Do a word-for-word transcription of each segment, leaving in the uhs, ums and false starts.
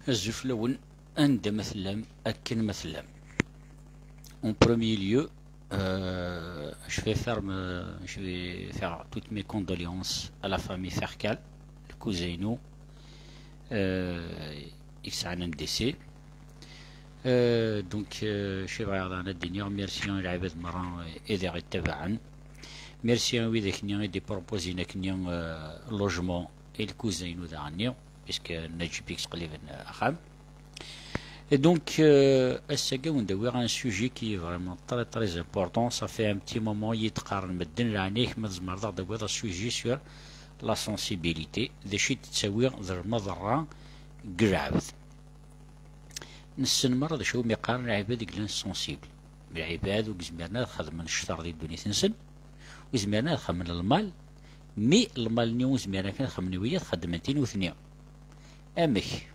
Azul fell-awen, anda ma tellam, akken ma tellam. En premier lieu, euh, je vais faire me, je vais faire toutes mes condoléances à la famille Ferkal, le cousin-inu, euh, i yesɛan un décès. Euh, donc, euh, je vais dire merci à lɛibad merra i d-ittabaɛen. Merci à widak-nni i d-iproposin akken-nni, euh, logement i le cousin-inu daɣen-nni, puisque Najib i yesqliben axxam. Et donc, euh, ass-agi ad wen-d-awiɣ un sujet qui est vraiment très, très important. Ça fait un petit moment i d-qqaren medden, leɛnaya-k ma tzemreḍ ad aɣ-d-tawiḍ un sujet sur la sensibilité, d acu i d-tettawi d lmaḍerra deg lɛebd. Nessen merra d acu umi qqaren lɛibad i yellan sensible. Lɛibad ur yezmiren ad xedmen ccer di ddunit-nsen, ur yezmiren ad xedmen lmal, mi lmal-nni ur yezmiren akken ad xedmen wiyaḍ, xeddmen-t i nutni. Amek?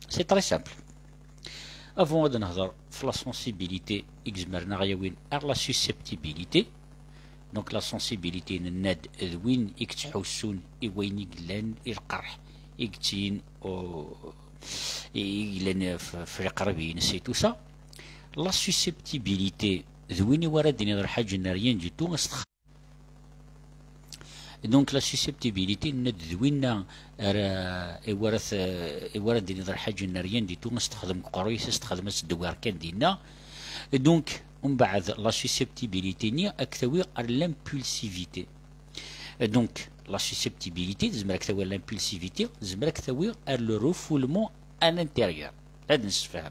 C'est très simple. Avant ad nehder f la sensibilité i yezmiren ad aɣ-yawin ar la susceptibilité. Donc la sensibilité, nenna-d, d win i yettḥussun i wayen i yellan, i lqerḥ i yettin, o, i yellan f, f leqrab-ines et tout ça. La susceptibilité, d win i wara d-iniḍ lḥaǧa n rien du tout, as tex-, donc la susceptibilité, nenna-d, d winna ara, i wara t-, i wara d-iniḍ lḥaǧa n rien du tout, as texdem deg uqerruy-is, as texdem, as tedwir kan dinna. Donc, umbeɛd, la susceptibilité-nni ad k-tawi ar l'impulsivité. Donc, la susceptibilité, tezmer ad k-tawi ar l'impulsivité, tezmer ad k-tawi ar le refoulement à l'intérieur. Ad nessefhem.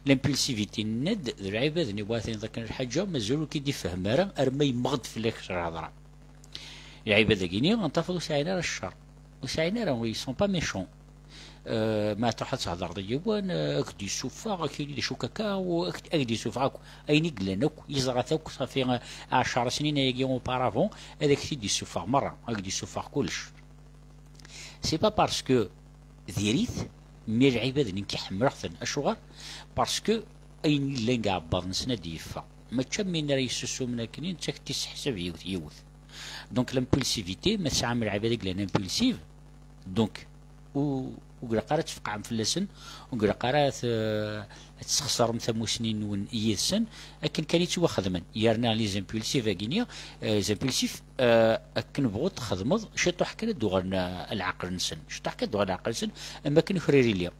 L'impulsivité, nenna-d, d lɛibad-nni wara tiniḍ akken lḥaǧa, mazal ur k-id-ifehhem ara, arma yemmeɣ-d fell-ak s lhedra. Lɛibad-agi-nni, ad tafeḍ ur sɛin ara ccer. Ur sɛin ara, ils sont pas méchants. Euh, ma truḥ ad thedreḍ i yiwen, euh, ad k-d-yessufeɣ, ad k-yini d acu akka, u ad k-, ad k-d-yessufeɣ akk ayen i yellan akk, yeẓra-t akk, ṣafi, euh, ɛecṛa snin ayagi auparavant, ad ak-t-id-yessufeɣ merra, ad k-d-yessufeɣ kullec. C'est pas parce que diri-t, mais lɛibad-nni nekk ḥemmleɣ-ten. Acuɣer? Parce que ayen yellan deg iɛebbaḍ-nsen ad d-yeffeɣ. Mačči am win ara yessusumen akken, netta ad k-t-isseḥsab yiwet yiwet. Donc l'impulsivité, ma tesɛam lɛibad i yellan impulsive, donc, u-, ur ilaq ara ad tfeqɛem fell-asen, ur ilaq ara ad t-, ad tesxeṣrem tamusni-nwen yid-sen, akken kan i ttwaxedmen. Yerna les impulsifs-agi-nni, euh, les impulsifs, euh, akken bɣu txedmeḍ, ciṭuḥ kan ad d-uɣalen, euh, leɛqel-nsen. Ciṭuḥ kan ad d-uɣalen leɛqel-nsen, am wakken ukrari lliɣ.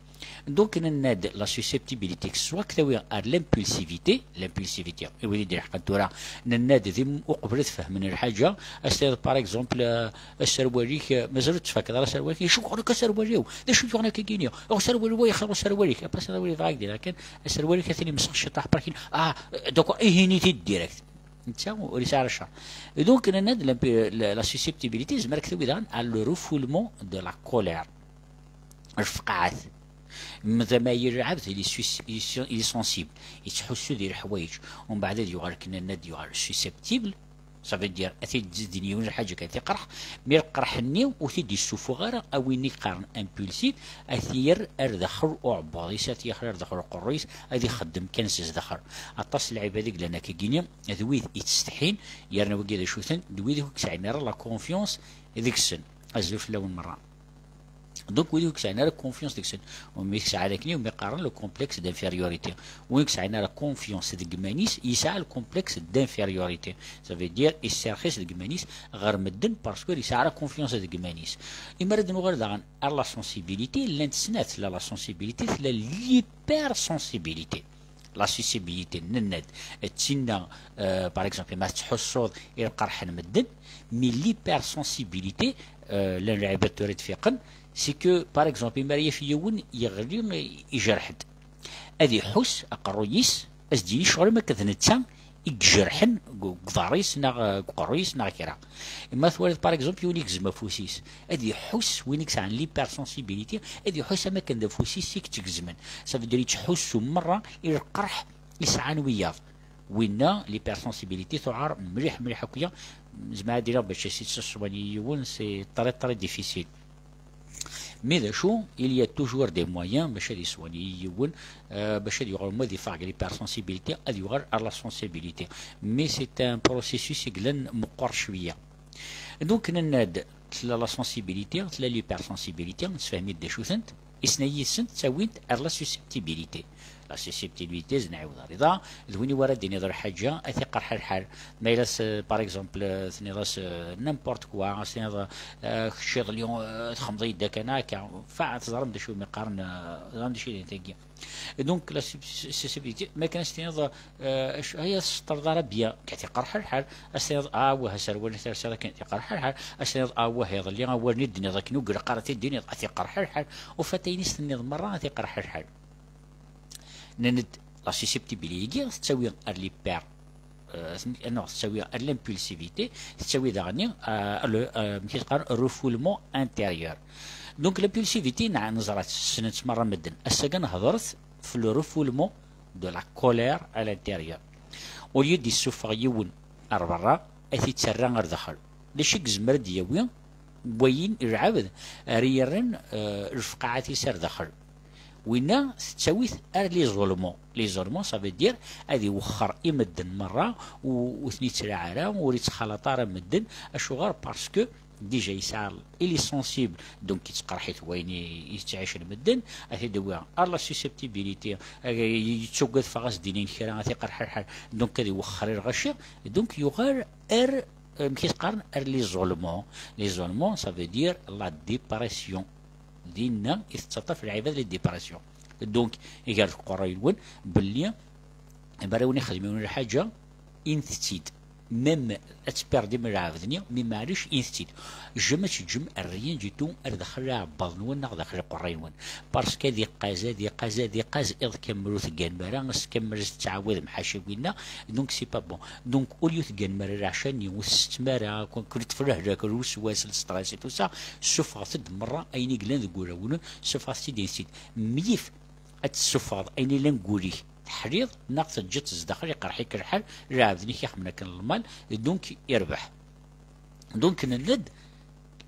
Donc, nenna-d la susceptibilité, que ce soit k-tawi ar l'impulsivité, l'impulsivité, i wid i d-ileḥqen tura, nenna-d d im-, uqbel ad fehmen lḥaǧa, ad s-tiniḍ, par exemple, euh, aserwal-ik, euh, mazal ur tfakkeḍ ara aserwal-ik, acu yuɣen akk aserwal-iw, d acu yuɣen akka gini, aserwal-iw, ay xir aserwal-ik, après aserwal-iw, dɣa ak-d-iniɣ kan, aserwal-ik atan imsex ciṭuḥ, parkin, ah, d'accord, ihini-t-id direct. Netta ur yesɛi ara ccer. Donc, nenna-d la, la, la susceptibilité, tezmer ad k-tawi daɣen à le refoulement de la colère. Lfeqɛat. Mdama yir lɛebd, il est sus-, il est sen-, il est sensible. Yettḥussu di leḥwayeǧ. Umbeɛd ad yuɣal akken ad yuɣal susceptible. Ça veut dire, ad t-id-zzedin yiwen lḥaǧa kan tiqreḥ. Mi lqerḥ-nni ur t-id-yessufuɣ ara, a win i qqaren impulsif, ad t-yerr ar daxel uɛebbuḍ-is, ad t-yerr ar daxel uqerruy-is, ad ixeddem kan s zdaxel. Aṭas n lɛibad i yellan akkagini, d wid yettsetḥin, yerna wigi d acu-ten, d wid ur yesɛin ara la confiance deg-sen. Azul fell-awen merra. Donc, wid ur yesɛin ara confiance deg-sen. U mi yesɛa d akken, umi qqaren le complexe d'infériorité. Win ur yesɛin ara confiance deg iman-is, yesɛa le complexe d'infériorité. Ça veut dire, yesserxis deg iman-is ɣer medden, parce que ur yesɛi ara confiance deg iman-is. Imi ara d-nuɣal daɣen ar la sensibilité, llant snat, la, la sensibilité, tella l'hypersensibilité. La sensibilité, nenna-d, d tinna, euh, par exemple, ma tettḥussuḍ i lqerḥ n medden, mais l'hypersensibilité, euh, llan lɛibad tura i d-fiqen, c'est que, par exemple, imi ara yaf yiwen yeɣli, ijerḥ-d. Ad iḥuss, aqerruy-is, ad s-d-yini ccɣel am akka d netta i ijerḥen deg, deg uḍar-is, neɣ, euh, deg uqerruy-is, neɣ kra. Ma twaliḍ, par exemple, yiwen igzem afus-is, ad iḥuss, win i yesɛan l'hypersensibilité, ad iḥuss am akken d afus-is i yettgezmen. Ça veut dire yettḥussu merra i lqerḥ i sɛan wiyaḍ. Winna, l'hypersensibilité tuɛer mliḥ, mliḥ akya. Zemreɣ ad d-iniɣ bac as-yettṣṣwani yiwen, c'est très, très difficile. Mais d acu, il y a toujours des moyens bac ad yeswani yiwen, euh, bac ad yuɣal ma ad yeffeɣ deg l'hypersensibilité, ad yuɣal ar la sensibilité. Mais c'est un processus i yellan meqqer cwiya. Donc, nenna-d, tella la sensibilité, tella l'hypersensibilité, nessefhem-it d acu-tent. Isna yid-sent ttawint ar la susceptibilité. La susceptibilité, zneɛiwed rida, d win i wara d-tiniḍ lḥaǧa, a t-iqerḥ lḥal. Ma yella s-, par exemple, tiniḍ-as, euh, n'importe quoi, as-tiniḍ, euh, kečč iḍelli, euh, txemmeḍ-iyi-d akka neɣ akka. Fa, teẓram d acu i mi qqaren, euh, teẓram d acu i d tagi. Donc, la sus-, susceptibilité, ma kan as-tiniḍ, euh, acu, ay, as-teṭṭerḍ ara bien, ka t-iqerḥ lḥal. As-tiniḍ, ah, wah, aserwal-nni tersiḍ akken, a t-iqerḥ lḥal. As-tiniḍ, ah, wah, iḍelli, awal-nni d-tiniḍ akken ur ilaq ara t-id-tiniḍ, a t-iqerḥ lḥal. Ufa-t ayen i s-tenniḍ merra, a t-iqerḥ lḥal. Nenna-d la susceptibilité-agi tettawi ar l'hyper, euh, non, tettawi ar l'impulsivité, tettawi daɣen, euh, le, euh, amek i teqqar, refoulement intérieur. Donc l'impulsivité, neɣ neẓra-tt, ssnen-tt merra medden. Ass-agi ad nehḍer f le refoulement de la colère à l'intérieur. Au lieu d-isuffeɣ yiwen ar berra, a t-ittarra ar daxel. D acu i yezmer ad d-yawi wayen i lɛebd ara yerren, euh, lfeqɛat-is ar daxel? Winna tettawi-t ar l'isolement. L'isolement, ça veut dire ad iwexxer i medden merra, u-, ur ten-ittlaɛ ara, ur ittxalaṭ ara medden. Acuɣer? Parce que déjà yesɛa, il est sensible, donc yettqerḥ-it wayen i, i yettɛicen medden. A t-id-awi ar la susceptibilité, a, yettugad ffeɣ as-d-inin kra, a t-iqerḥ lḥal, donc ad iwexxer i lɣaci. Donc yuɣal ar, amek i s-qqaren, ar l'isolement. L'isolement, ça veut dire la dépression. Dinna i tettaṭṭaf lɛibad la dépression. Donc, iger deg uqerruy-nwen belli mi ara wen-ixdem yiwen lḥaǧa, init-tt-id. Même ad tperdim lɛebd-nni, mi maɛlic, init-tt-id. Jamais ad teǧǧem rien du tout ar daxel aɛebbaḍ-nwen neɣ daxel uqerruy-nwen. Parce que ad iqqaz, ad iqqaz, ad iqqaz iḍ kamel ur tegganem ara, ass kamel ad tettɛawadem ḥaca winna, donc c'est pas bon. Donc, au lieu tegganem ara leɛca-nni, ur tettettem ara, ken-, ken-iṭṭef lehlak, lweswas, le stress et tout ça, suffɣet-d merra ayen i yellan deg wulawen, suffɣet-t-id, init-tt-id. Meyyif ad tessuffɣeḍ ayen yellan deg wul-ik, teḥliḍ, neɣ teǧǧiḍ-t zdaxel, iqerḥ-ik lḥal, lɛebd-nni ixemmen akken lmal, donc irbeḥ. Donc, nenna-d,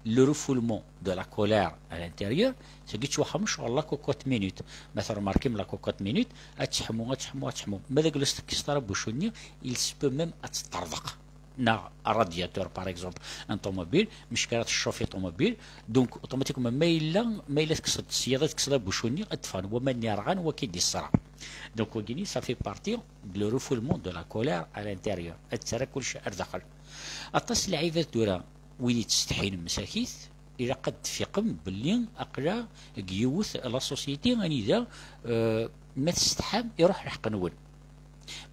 le refoulement de la colère à l'intérieur, c'est que tu as la cocotte minute. Ma tremarkim la cocotte minute, ad teḥmu, ad teḥmu, ad teḥmu. Ma d agla ur s-tekkiseḍ ara bucu-nni, il se peut même ad teṭṭerḍeq. Neɣ un radiateur, par exemple, un tomobile, mec ara teccufi tomobile, donc automatiquement, ma yella, ma yella tekkseḍ syiḍ, ad tekkseḍ abucu-nni, ad d-ffɣen waman-nni yerɣan, waki d-yesra. Donc, wagini, ça fait partie de le refoulement de la colère à l'intérieur. Ad terra kullec ar daxel. Aṭas n lɛibad tura, wid yettsetḥin msakit, ilaq ad d-tfiqem belli aql-aɣ deg yiwet la société anida, euh, ma tsetḥam, iruḥ lḥeqq-nwen.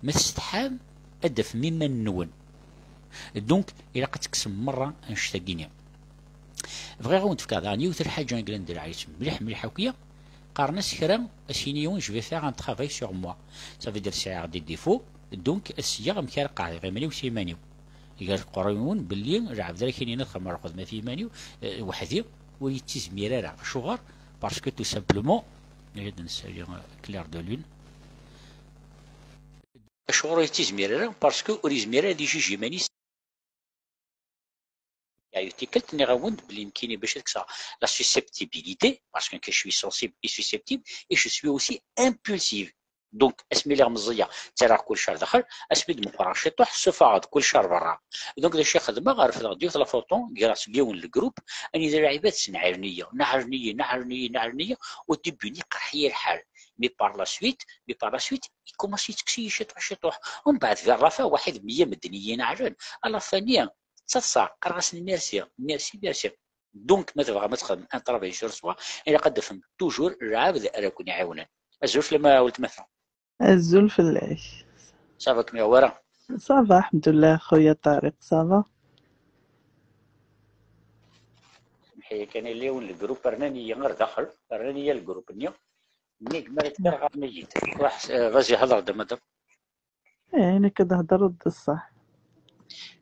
Ma tsetḥam, ad d-tafem iman-nwen. Donc, ilaq ad tekksem merra annect-agi-nni. Bɣiɣ ad wen-d-fkeɣ daɣen yiwet n lḥaǧa i yellan d lɛali-s mliḥ, mliḥ akya. Qqaren-as kra, as-yini yiwen, je vais faire un travail sur moi. Ça veut dire sɛiɣ des défauts, donc ad sliɣ amek ara qeɛdeɣ iman-iw s yiman-iw. Gar uqerruy-nwen belli lɛebd ara k-yinin ad xedmeɣ lxedma f yiman-iw, eh, weḥd-i, ur yettizmir ara. Acuɣer? Parce que tout simplement, ad nsali, euh, clair de lune. Acuɣer ur yettizmir ara? Parce que ur yezmir ara ad ijij iman-is. Yeɛyu tikkelt, nniɣ-awen-d belli nekkini bac ad kkseɣ la susceptibilité, parce que nekk je suis sensible et susceptible, et je suis aussi impulsive. Donc, asmi lliɣ meẓẓiyeɣ, ttarraɣ kullec ar daxel, asmi d-meqqreɣ ciṭuḥ, ssufɣeɣ-d kullec ar berra. Donc, d acu i xedmeɣ? Refdeɣ-d yiwet la photo, greɣ-tt deg yiwen le groupe, anida lɛibad sneɛlen-iyi, neɛlen-iyi, neɛlen-iyi, neɛlen-iyi, au début-nni iqerḥ-iyi lḥal. Mais par la suite, mais par la suite, ikumaṣ yettekkes-iyi ciṭuḥ, ciṭuḥ. Umbeɛd, vers la fin, waḥid meyya medden i yi-ineɛlen. À la fin-nni, ttaḍsaɣ, qqareɣ-asen merci, merci, merci. Donc, ma tebɣam ad txedmem un travail sur soi, ilaq ad d-tafem toujours lɛebd ara ken-iɛiwnen. Azul fell-am a weltma-tneɣ. Azul fell-ak. Ça va, kem-iɣ wara? Ça va, ḥemdullah, xuya Ṭariq, ça va. Semḥ-iyi kan, yella yiwen le groupe, rnan-iyi ɣer daxel, rnan-iyi le groupe-nni. Nnig mi ara d-kkreɣ, ɣer-iyi-d. Ruḥ, euh, vas-y, hedṛ-d a madame. Eh, nekk ad hedṛeɣ d ṣṣeḥ.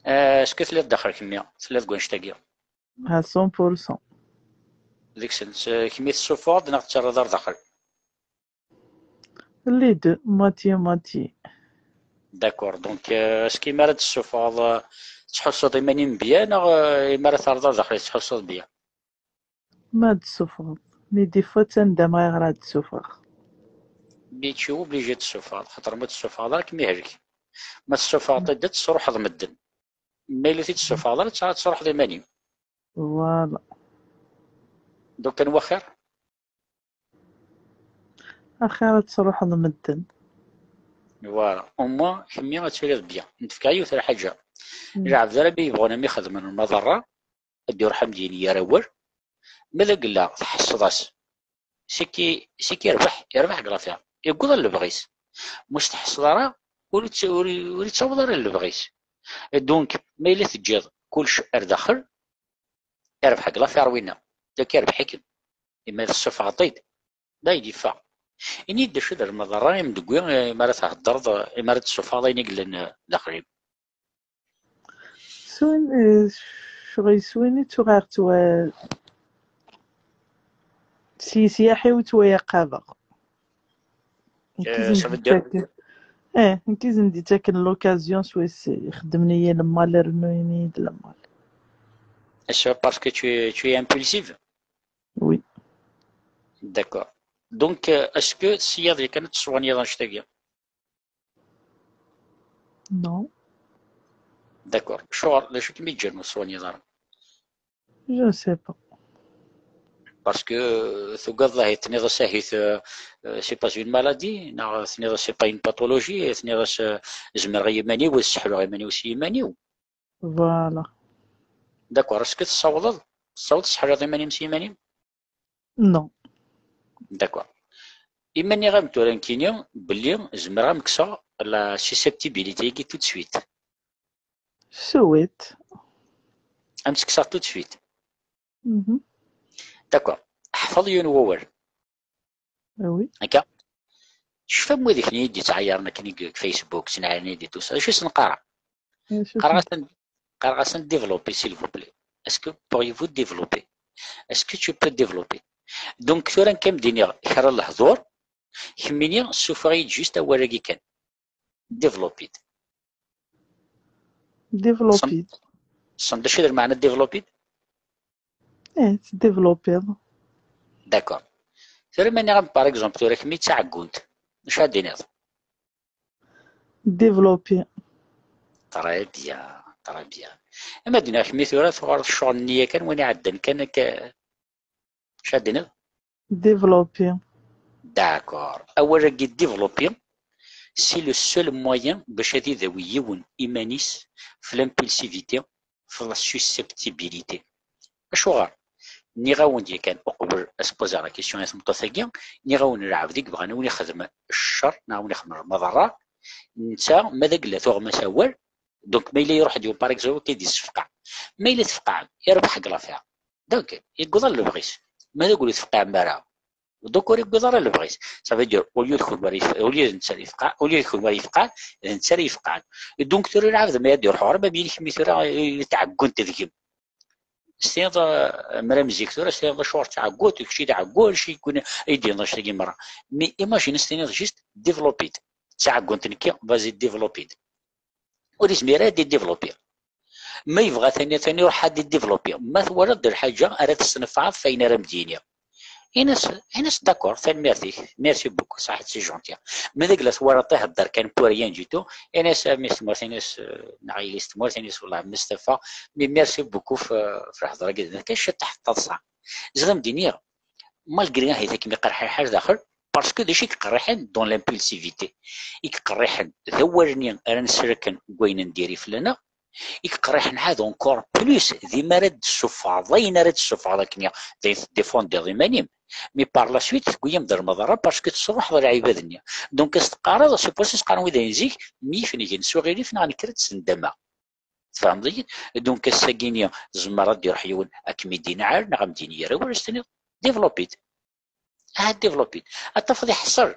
Euh, est-ce que telliḍ daxel kemmi? Telliḍ deg wannect-agi? À cent pour cent. Deg-sent, euh, kemmi tessuffuɣeḍ neɣ tettarraḍ ar daxel? Les deux, moitié, moitié. D'accord, donc, euh, est-ce que mi ara d-tessuffuɣeḍ, euh, tettḥussuḍ iman-im bien neɣ, euh, mi ara terreḍ ar daxel tettḥussuḍ bien? Ma d-tessufɣeḍ. Mais des fois, d tandama ayɣer ad d-ssufɣeɣ. Mais tu es obligé d-tessufɣeḍ, xaṭer ma d-tessufɣeḍ ara ad kem-ihlek. Ma tessufɣeḍ-t-id, ad tesruḥeḍ medden. Ma yella ur t-id-tessufɣeḍ ara, ad tesruḥeḍ iman-im. Voilà. Donc, anwa xir? Axir ad truḥeḍ medden. Voilà, au moins kemmi ad tiliḍ bien. N-, tefka yiwet lḥaǧa. Lɛebd ara mi yebɣun am ixedmen lmaḍerra, ad d-iruḥ am d-yini yar awal. Ma d agella tḥesseḍ-as, c'est que, c'est que yerbeḥ, yerbeḥ deg l'affaire. Yewweḍ ar lebɣi-s. Ma ur s-tḥesseḍ ara, ur itt-, ur, ur yettaweḍ ara ar lebɣi-s. Donc, ma yella teǧǧiḍ kullec ar daxel, yerbeḥ deg l'affaire winna. Donc, yerbeḥ-ikem. Imi tessufɣeḍ-t-id, d ay d-yeffeɣ. Ini-d d acu d lmaḍerra imi d-tewwi, imi ara theddreḍ, imi ara d-tessufɣeḍ ayen i yellan, eh, daxel-im. S win, eh, ccɣel s win i ttuɣaɣ ttwa-, s yesyaḥ-iw ttwayaqabeɣ. Nekk i Eh, ça veut dire sen-d-ittaken, eh, nekk i sen-d-ittaken l'occasion s wis ixeddmen-iyi lemmal, rennun-iyi-d lemmal. C'est parce que tu es, tu es impulsive. Oui. D'accord. Donc, euh, est-ce que tessawḍeḍ kan ad teswaniyeḍ annect-agi? Non. D'accord. Acuɣer? D acu i kem-yeǧǧan ur teswaniyeḍ ara? Je ne sais pas. Parce que, euh, tugadeḍ ahi, tenniḍ-as ahi, euh, euh, c'est pas une maladie, neɣ tenniḍ-as c'est pas une pathologie, tenniḍ-as, euh, zemreɣ i yiman-iw, ad sseḥluɣ iman-iw s yiman-iw. Voilà. D'accord, est-ce que tessawḍeḍ, tessawḍeḍ tesseḥluḍ iman-im s yiman-im? Non. D'accord. Iman-iɣ am tura nekkini belli zemreɣ am kkseɣ la susceptibilité-agi tout de suite. Souhaite. Am tt-kkseɣ tout de suite. Mhm. D'accord. Ḥfeḍ yiwen wawal. Ah oui. Akka. Tecfam wid i d-yettɛayaren akken deg Facebook, ttnaɛlen-iyi-d tout ça. D acu i sen-qqareɣ? Acu Qqareɣ-asen, qqareɣ-asen développer, s'il vous plaît. Est-ce que pourriez-vous développer? Est-ce que tu peux développer? Donc, tura nekk am d-iniɣ kra n lehdur, kemmini ssufeɣ-iyi-d juste awal-agi kan. Développer-d. Développer. Tessneḍ d acu i d lmeɛna développer-d? Eh, teddéveloppiḍ. D'accord. Tura ma nniɣ-am, par exemple, tura kemmi d taɛeggunt, acu ad d-tiniḍ? Développer. Très bien, très bien. Ama d-nniɣ kemmi tura tuɣaleḍ ccɣel-nni yakan, win iɛeddan kan akka, acu ad d-tiniḍ? Développer. D'accord. Awal-agi développer, c'est le seul moyen bac ad idawi yiwen iman-is f l'impulsivité, f la susceptibilité. Acuɣer? Nniɣ-awen-d yakan uqbel ad s-pozaɣ la question i tmeṭṭut-agi, nniɣ-awen lɛebd i yebɣan a wen-ixdem ccer neɣ a wen-ixdem lmaḍerra, netta ma d agella tuɣem-as awal, donc ma yella iruḥ-d yiwen par exemple akka i d-yessefqeɛ, ma yella tefqeɛ, irbeḥ deg l'affaire. Donc, yewweḍ ar lebɣi-s. Ma d agella ur tefqiɛem ara, donc ur yewwiḍ ara lebɣi-s. Ça veut dire, au lieu d kunwi ara yef-, au lieu d netta ara yefqeɛ, au lieu d kunwi ara yefqeɛen, d netta ara yefqeɛen. Et donc, tura lɛebd ma ad iruḥ ɣer, ma bien kemmi tura, eh, tɛeggunt deg-m. S-tiniḍ, eh, mra mzik tura, s-tiniḍ acuɣer d taɛeggunt, d kečč i d aɛeggun, acu i kun-, i d-yenna annect-agi merra. Mais imagine s-tiniḍ juste développer-d. D taɛeggunt nekki, vas-y développer-d. Ur yezmir ara ad d-idéveloppi. Ma yebɣa tani, tani iruḥ ad d-idéveloppi. Ma twalaḍ d lḥaǧa ara tesnefɛeḍ f ayen ara m-d-yini. Ini-as, ini-as d'accord, tanemmirt-ik, merci beaucoup, صحيت, c'est gentil. Ma d agella twalaḍ ihedder kan pour rien du tout, ini-as a mmi-s n tmurt, ini-as, eh, neɣ yelli-s n tmurt, ini-as والله Mustafa, mais merci beaucoup f, f lehdur-agi, d kan ciṭ taḍsa. Ziɣ ad m-d-iniɣ, malgré ahat akken iqerreḥ lḥal daxel, parce que d acu i iqerriḥen dans l'impulsivité? I iqerriḥen d awal-nni ara nesreken deg wayen n diri fell-aneɣ, i iqerriḥen ɛad encore plus di mi ara d-tessufɣeḍ ayen ara d-tessufɣeḍ akken d ayen teddéfendiḍ iman-im. Mais par la suite, tewwi-yam-d lmeḍra parce que tesruḥeḍ lɛibad-nni. Donc, as teqqareḍ, c'est pour ça s-qqaren wid n zik, myifnigen s uɣilif neɣ nekker ad ttendamaɣ. Tfehmeḍ-iyi? Donc, ass-agi-ni, tzemmer ad d-iruḥ yiwen ad kem-id-inɛel, neɣ ad m-d-yini yir awal, as-tiniḍ, développe-it. Ah, développe-it. Ad tafeḍ iḥṣel.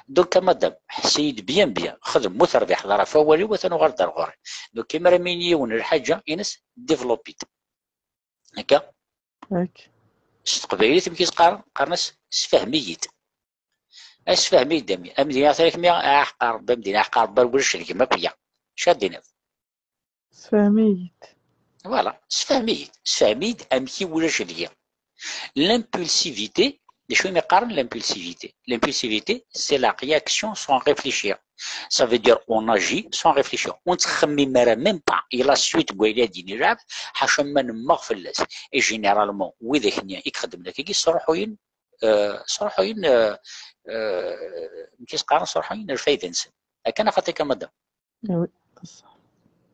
Donc, a madame, ḥess-iyi-d bien, bien. Xdem, mu terbiḥeḍ ara ɣef wawal-iw, atan uɣal-d ar ɣur-i. Donc, imi ara m-yini yiwen lḥaǧa, ini-as, développe-it. Akka? Ok. S teqbaylit, amek i s-qqaren? Qqaren-as, sefhem-iyi-d. Asefhem-iyi-d a mmi. Amedya atan akmi aḥeqqar Rebbi, amedya aḥeqqar Rebbi, ar ulac deg-m akk ya. Acu ad d-tiniḍ? Sefhem-iyi-d. Voilà, sefhem-iyi-d. Sefhem-iyi-d amek i ulac deg-i. L'impulsivité, d acu i mi qqaren l'impulsivité? L'impulsivité, c'est la réaction sans réfléchir. Ça veut dire on agit sans réfléchir. Ur nettxemmim ara même pas i la suite n wayen ad d-yini lɛebd, ḥaca ma nemmeɣ fell-as. Et généralement, widak-nni i ixeddmen akkagi, sruḥuyen eh, sruḥuyen, eh, eh, amek i s-qqaren, sruḥuyen lfayda-nsen. Akka neɣ xaṭi, a madam? Oui, c'est ça.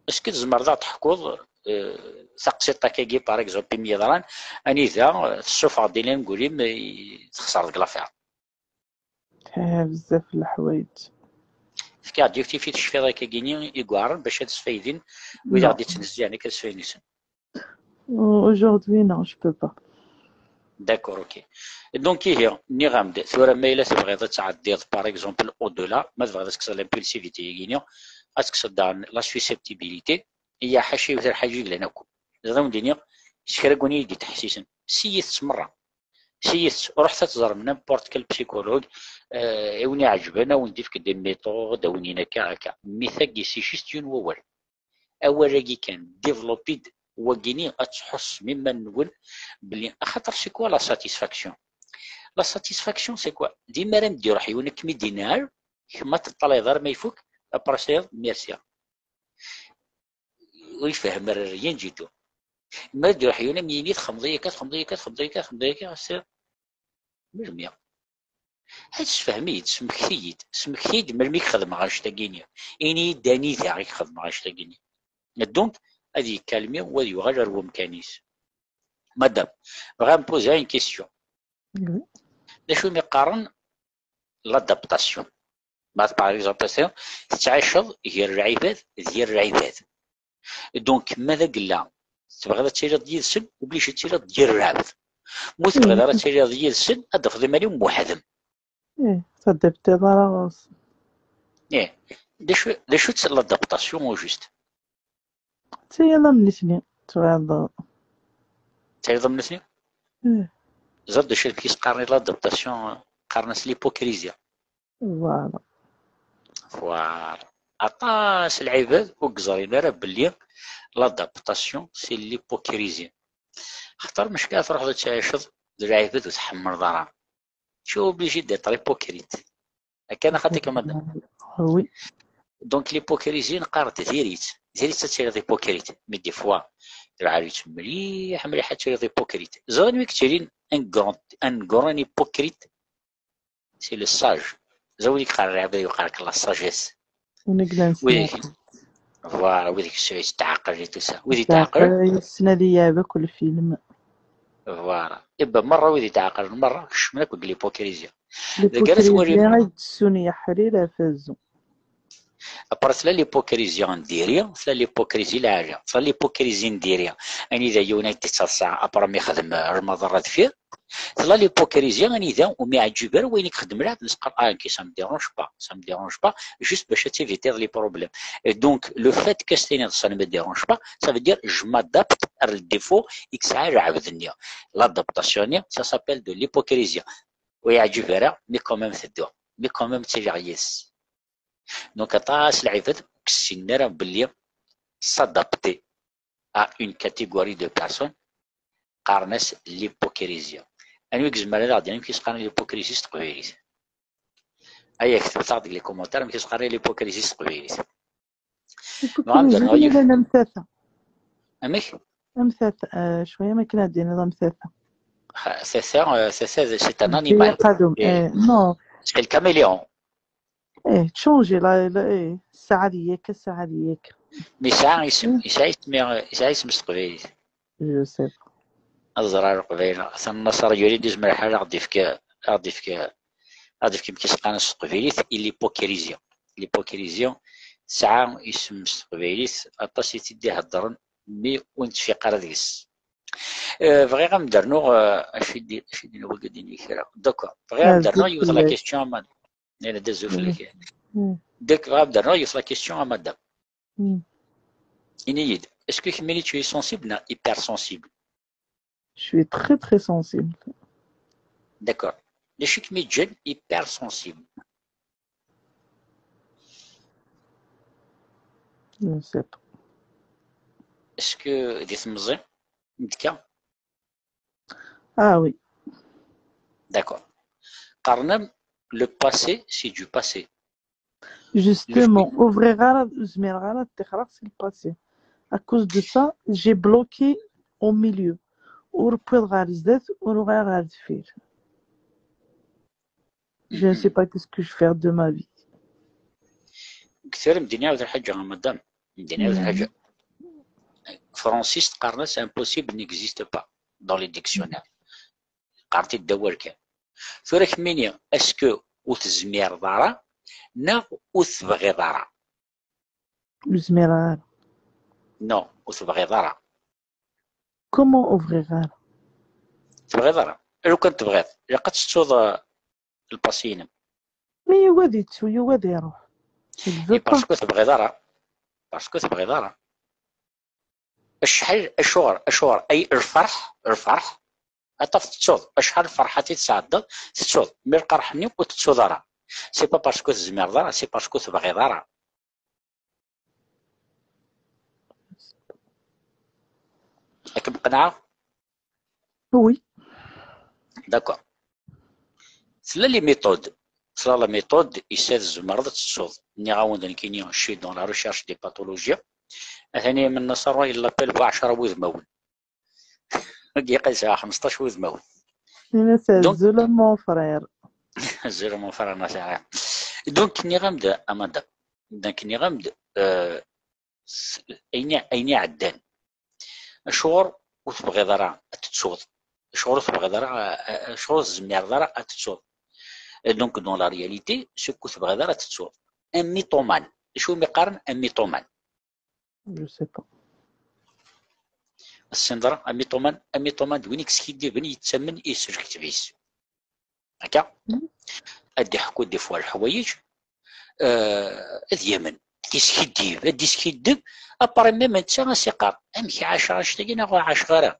Est-ce que tzemreḍ ad ɣ-d-teḥkuḍ, eh, taqsiṭ akkagi, par exemple, imi yeḍran, anida, eh, tessufɣeḍ-d ayen n wul-im, eh, texṣer deg l'affaire? Sɛiɣ bezzaf n leḥwayeǧ. Efk-aɣ-d yiwet tifit cfiḍ akkagini i iweɛren bac ad sfaydin wid i ɣ-d-yettnezzihen akka ad sfaydin. Aujourd'hui, non, je peux pas. D'accord, ok. Donc, ihi, nniɣ-am-d, tura ma yella tebɣiḍ ad tɛeddiḍ, par exemple, au-delà, ma tebɣiḍ ad tekkseḍ l'impulsivité-agi-ni, ad tekkseḍ daɣen la susceptibilité, iya ḥaca yiwet lḥaǧa i yellan akk. Ad awen-d-iniɣ, s kra n win i yi-d-ittḥessisen, s iyi-tett merra. S iyi-tett, ruḥet ad teẓrem n'importe quel psychologue, eh, i wen-iɛeǧben, ad wen-d-ifk des méthodes, ad wen-yini akka, akka. Mais tagi, c'est juste yiwen wawal. Awal-agi kan, développez-d wagini, ad tḥussem iman-nwen belli, axaṭer c'est quoi la satisfaction? La satisfaction, c'est quoi? Dima ara m-d-iruḥ yiwen ad kem-id-inɛel, kemm ad teṭṭalayeḍ arma ifuk, après-s tayeḍ, merci. Ur ifehhem ara rien du tout. Ma ad d-iruḥ yiwen ad m-yini txedmeḍ-iyi akka, txedmeḍ-iyi akka, txedmeḍ-iyi akka, txedmeḍ-iyi akka, c'est melmi? Ad sefhem-iyi-d, smekti-yi-d, smekti-yi-d melmi i k-xedmeɣ annect-agi-nni. Ini-yi-d anida i k-xedmeɣ annect-agi-nni. Donc, ad yekkalmi u ad yuɣal ar wemkan-is. Madame, bɣiɣ ad m-poser une question. Oui. D acu umi qqaren l'adaptation? Ma par exemple, tettɛiceḍ gar lɛibad d yir lɛibad. Donc, ma d agella tebɣiḍ ad tiliḍ yid-sen, obligé ad tiliḍ d yir lɛebd. Ma ur tebɣiḍ ara ad tiliḍ yid-sen, ad d-tafeḍ iman-im weḥd-m. Eh, t'adaptiḍ ara ɣur-sen. Eh, d acu, d acu-tt l'adaptation au juste? Tiliḍ am nitni, tebɣiḍ. Tiliḍ am nitni? Eh, Ẓer d acu amek i s-qqaren i l'adaptation, qqaren-as l'hypocrisie. Voilà. Voilà. Aṭas lɛibad ur yeẓrin ara belli l'adaptation c'est l'hypocrisie. Xaṭer mecka ad truḥeḍ ad tɛiceḍ d lɛibad ur tḥemmleḍ ara. Tu es obligé d'être hypocrite. Akka neɣ xaṭi, a madame? Oui. Donc l'hypocrisie neqqar-d diri-tt. Diri-tt ad tiliḍ hypocrite. Mais des fois, lɛali-tt mliḥ, mliḥ ad tiliḍ hypocrite. Ẓer anwa i yettilin un grand, un grand hypocrite, c'est le sage. Ẓer wid i yeqqaren lɛibad, yeqqar-ak la sagesse. Win i yellan Wid i s-, Voilà, wid i yetteɛqalen et tout ça. Wid i yetɛaqalen, yessen ad iɛeb akk lfilm. Voilà. Iba merra wid i yetɛaqalen merra kecmen akk deg l'hypocrisie. Deg ara twalim L'hypocrisie ay d-tessun yeḥrir ɣef azu. Après, tella l'hypocrisie n diri, tella l'hypocrisie lɛali, tella l'hypocrisie n diri. Anida yiwen ad d-ittaḍsa, après mi yexdem, eh, lmaḍerra deffir. Tella l'hypocrisie anida umi yeɛǧib ara wayen i yexdem lɛebd, nesqar, ah, nekki, ça me dérange pas, ça me dérange pas, juste bac ad tivitiḍ les problèmes. Et donc, le fait que s-tiniḍ ça ne me dérange pas, ça veut dire je m'adapte ar le défaut i yesɛa lɛebd-nni. L'adaptation-nni, ça s'appelle de l'hypocrisie. Ur yeɛǧib ara, mais quand même tedduɣ, mais quand même ttiliɣ yid-s. Donc, aṭas lɛibad ur ssinen ara belli s'adapter à une catégorie de personnes, qqaren-as l'hypocrisie. Anwa i izemren ad aɣ-d-yini amek i s-qqaren l'hypocrisie s teqbaylit? Aya, ketbet-aɣ-d deg les commentaires amek i s-qqaren l'hypocrisie s teqbaylit. Nɣam-d L'hypocrisie, rrɣu yiwet. Llan am tata. Amek? Am tata, eh, cwiya ma kan ad d-tiniḍ am tata. Xa-, tata, eh, tata, c'est un animal. Qadum, Eh, eh, non. C'est le caméléon. Eh, tchangi, la, la, eh, ssaɛa di yakka, ssaɛa di yakka. Mais yesɛa isem, yesɛa isem, yesɛa isem s teqbaylit. Je sais pas. Ad ẓreɣ Leqbayel. Atan Naṣer Yuli d izmer ḥal ad ɣ-d-ifk, ad ɣ-d-ifk, ad ɣ-d-ifk amek i s-qqaren s teqbaylit i l'hypocrisie. L'hypocrisie tesɛa isem s teqbaylit, aṭas i t-id-iheddren, mi ur nettfiq ara deg-s. Eh, bɣiɣ ad m-d-rnuɣ, eh, acu i d-, acu i d-yenna wagi ad d-yini kra. D'accord. Bɣiɣ ad m-d-rnuɣ yiwet la question, a madame. Nella d azul fell-ak. Mm. Donc, bɣiɣ ad m-d-rnuɣ yiwet la question, a madame. Mm. Ini-yi-d, est-ce que kemmini tu es sensible neɣ hypersensible? Je suis très, très sensible. D'accord. D acu i kem-iǧǧan hypersensible? Je sais pas. Est-ce que di temẓi? Nekka? Ah oui. D'accord. Qqaren-am, le passé, c'est du passé. Justement, ur bɣiɣ ara, ur zmireɣ ara ad ṭṭixreɣ si le passé. À cause de ça, j'ai bloqué au milieu. Ur wwiḍ ɣer zdat, ur uɣaleɣ ɣer deffir. Je ne sais pas qu'est-ce que je vais faire de ma vie. Kter Medina yiwet lḥaǧa, a madame. Medina yiwet lḥaǧa. Francis teqqaren-as impossible n'existe pas dans les dictionnaires. Qqaren-t-id d awal kan. Tura kemmini, est-ce que ur tezmireḍ ara neɣ ur tebɣiḍ ara? Ur zmireɣ ara. Non, ur tebɣiḍ ara. Comment ur bɣiɣ ara? Tebɣiḍ ara. Lukan tebɣiḍ, ilaq ad tettuḍ, euh, lpasi-inem. Mi yugi ad yettu, yugi ad iruḥ. Je ne veux Et parce pas. que tebɣiḍ ara. Parce que tebɣiḍ ara. Acḥal, acuɣer, acuɣer, ay lferḥ, lferḥ, ad taf tettuḍ. Acḥal lferḥat i tesɛeddaḍ, tettuḍ. Mi lqerḥ-nni ur tettuḍ ara. C'est pas parce que tezmireḍ ara, c'est parce que tebɣiḍ ara. Ad kem-qenɛeɣ? Oui. D'accord. Tella les méthodes. Tella la méthode, issa tzemreḍ ad tettuḍ. Nniɣ-awen-d nekkini, je suis dans la recherche des pathologies. Atan Yamina Nasara, il l'appelle bu ɛecra wudmawen. Dagi yesɛa xmesṭac wudmawen. Ini-as Donc- azul a mon frère. Azul a mon frère Nasara. Donc, nniɣ-am-d, a madame. Donc, nniɣ-am-d, euh, s- ayen i, ayen iɛeddan. Acuɣer ur tebɣiḍ ara ad tettuḍ? Acuɣer ur tebɣiḍ ara, a-, a-, acuɣer ur tezmireḍ ara ad tettuḍ? Et donc, dans la réalité, c'est que ur tebɣiḍ ara ad tettuḍ. Un mythomane. Acu umi qqaren un mythomane? Je sais pas. Tessineḍ ara, un mythomane, un mythomane d win i yeskiddiben, yettamen i s lketb-is. Akka? Mhm. Ad d-iḥku des fois leḥwayeǧ, euh, ad yamen. Ad yeskiddib, ad d-yeskiddeb, après même netta ad s-iqqar, amek ɛaceɣ annect-agi neɣ ur ɛaceɣ ara?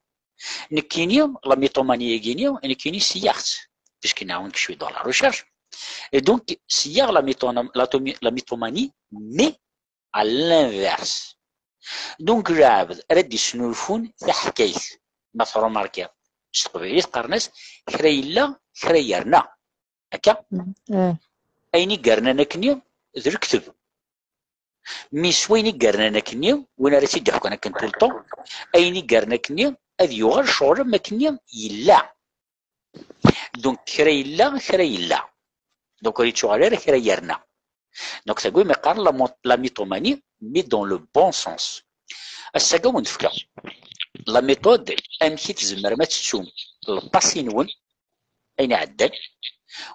Nekkini, la mythomanie-agi-ni, nekkini seyyaɣ-tt, puisque nniɣ-awen-d je suis dans la recherche. Et donc, seyyaɣ la mythona-, la tomi-, la mythomanie, mais à l'inverse. Donc, lɛebd ara d-yesnulfun taḥkayt, ma tṛumarkiḍ, s teqbaylit qqaren-as kra yella, kra yerna. Akka? Eh. Ayen i yernan akkenni d lekteb. Mi s wayen i yernan akkenni, win ara tt-id-iḥkun akken tout le temps, ayen i yernan akkenni ad yuɣal ccɣel am akkenni yella. Donc, kra yella, kra yella. Donc, ur yettuɣal ara kra yerna. Donc, tagi umi qqaren la mo-, la mythomanie, mais dans le bon sens. Ass-agi ad wen-d-fkeɣ la méthode, amek i tzemrem ad tettum lpasi-nwen, ayen iɛeddan,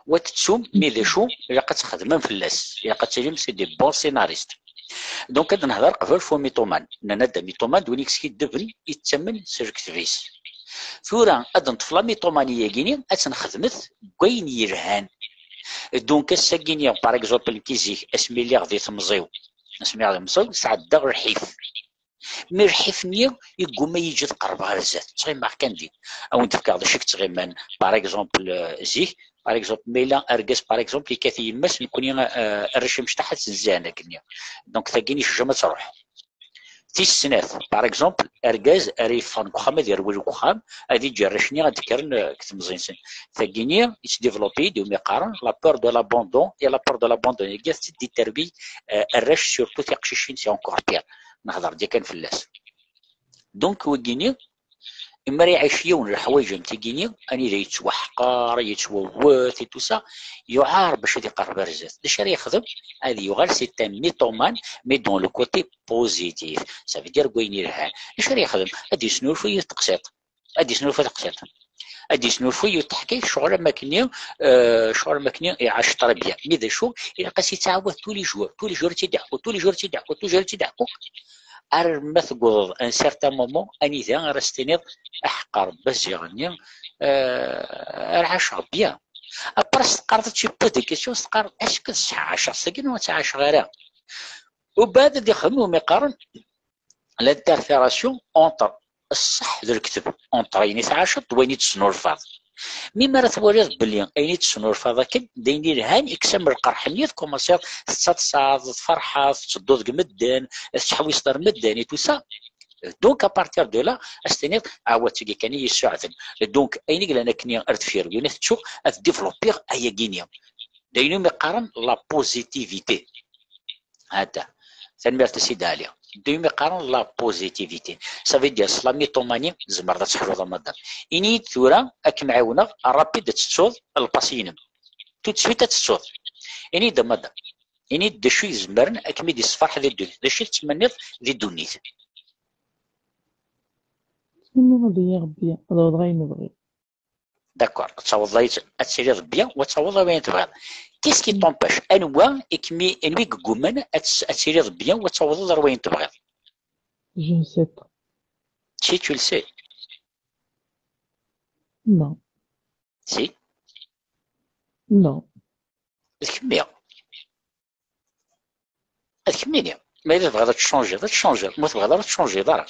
wa tettum, mi d acu, ilaq ad txedmem fell-as, ilaq ad tilim c'est des bons scénaristes. Donc, ad nehder qbel ɣef umythomane. Nnan-d amythomane d win i yeskiddiben, yettamen s lketb-is. Tura, ad neṭṭef la mythomanie-agi-ni, ad tt-nexdmet deg wayen yelhan. Donc, ass-agi-ni, par exemple, nekki zik, asmi lliɣ di temẓi-w, asmi lliɣ di temẓi-w, sɛeddaɣ lḥif. Mi lḥif-nni yegguma yiji ad qerbeɣ ar zdat, ttɣimaɣ kan din. Ad wen-d-fkeɣ d acu i yettɣiman, par exemple, euh, zik, par exemple, ma yella argaz, par exemple, yekkat yemma-s, nekkni, euh, arrac imecṭaḥ ad tt-nzan akkenni. Donc, tagi ni jejjem ad truḥ. Tis snat, par exemple, argaz ara yeffɣen deg uxxam, ad yerwel deg uxxam, ad yeǧǧ arrac-nni ad d-kkren, euh, deg temẓi-nsen. Tagi-ni yettdéveloppé-d umi qqaren la peur de l'abandon, et la peur de l'abandon-agi ad tt-id-iterbi, euh, arrac, surtout tiqcicin, c'est encore pire. Nehder-d yakan fell-as. Donc, wigi-ni, imi ara iɛic yiwen leḥwayeǧ am tigi-ni, anida yettwaḥqer, yettwawwet et tout ça, yuɛer bac ad iqerreb ar zdat. D acu ara yexdem? Ad yuɣal c'est un mythomane, mais dans le côté positif. Ça veut dire deg wayen yelhan. D acu ara yexdem? Ad yesnulfu yiwet teqsiṭ. Ad yesnulfu taqsiṭ. Ad yesnulfu yiwet teḥkayt, ccɣel am akkenni, euh, ccɣel am akkenni iɛac très bien. Mi d acu? Ilaq-as yettɛawad tous les jours, tous les jours ad tt-id-iḥku, tous les jours ad tt-id-iḥku, tous les jours ad tt-id-iḥku. Arma teggeḍeḍ un certain moment, anida ara s-tiniḍ, aḥeqqar Baziɣ-nni, euh, ara ɛaceɣ bien. Après, s teqqareḍ, tu poses des questions, s teqqareḍ, est-ce que tesɛa ɛaceɣ s tagi neɣ ur tt-ɛaceɣ ara? Ubeɛd ad ixdem umi qqaren l'interfération entre ṣṣeḥ d lekteb, entre ayen i tɛaceḍ d wayen i tesnulfaḍ. Mi mi ara twaliḍ belli ayen i tesnulfaḍ akken d ayen yelhan, yekkes-am lqerḥ-nni, tkumaṣiḍ tettaḍsaḍ, tferḥeḍ, tettedduḍ deg medden, tettḥewwiseḍ ar medden et tout ça. Donc, à partir de là, ad s-tiniḍ, ah, wa d tagi kan i yi-yessuɛden. Donc, ayen i yellan akkenni ar deffir, win i tettuɣ, ad développiɣ ayagi-ni. D ayen umi qqaren la positivité. Hata. Tanemmirt a Sidi Ɛli. D ayen umi qqaren la positivité. Ça veut dire, s la mythomanie, tzemreḍ ad teḥluḍ a madame. Ini-yi-d tura, ad kem-ɛiwneɣ, rapide ad tettuḍ lpasi-inem. Tout de suite ad tettuḍ. Ini-d a madame. Ini-d d acu izemren ad kem-id-yessferḥ di ddunit. D acu i tettmenniḍ di ddunit? Ttmenniɣ ad iyi-ṛebbi ad awḍeɣ ayen bɣiɣ. D'accord, ad tawḍeḍ ad tiliḍ bien, u ad tawḍeḍ ayen tebɣiḍ. Qu'est-ce qui t'empêche? Anwa i kem-, anwa i yegguman ad, ad tiliḍ bien, u ad tawḍeḍ ar wayen tebɣiḍ? Je ne sais pas. Si, tu le sais. Non. Si. Non. D kemmi. D kemmini. Ma yella tebɣiḍ ad tchanjiḍ, ad tchanjiḍ. Ma tebɣiḍ ara, ad tchanjiḍ ara.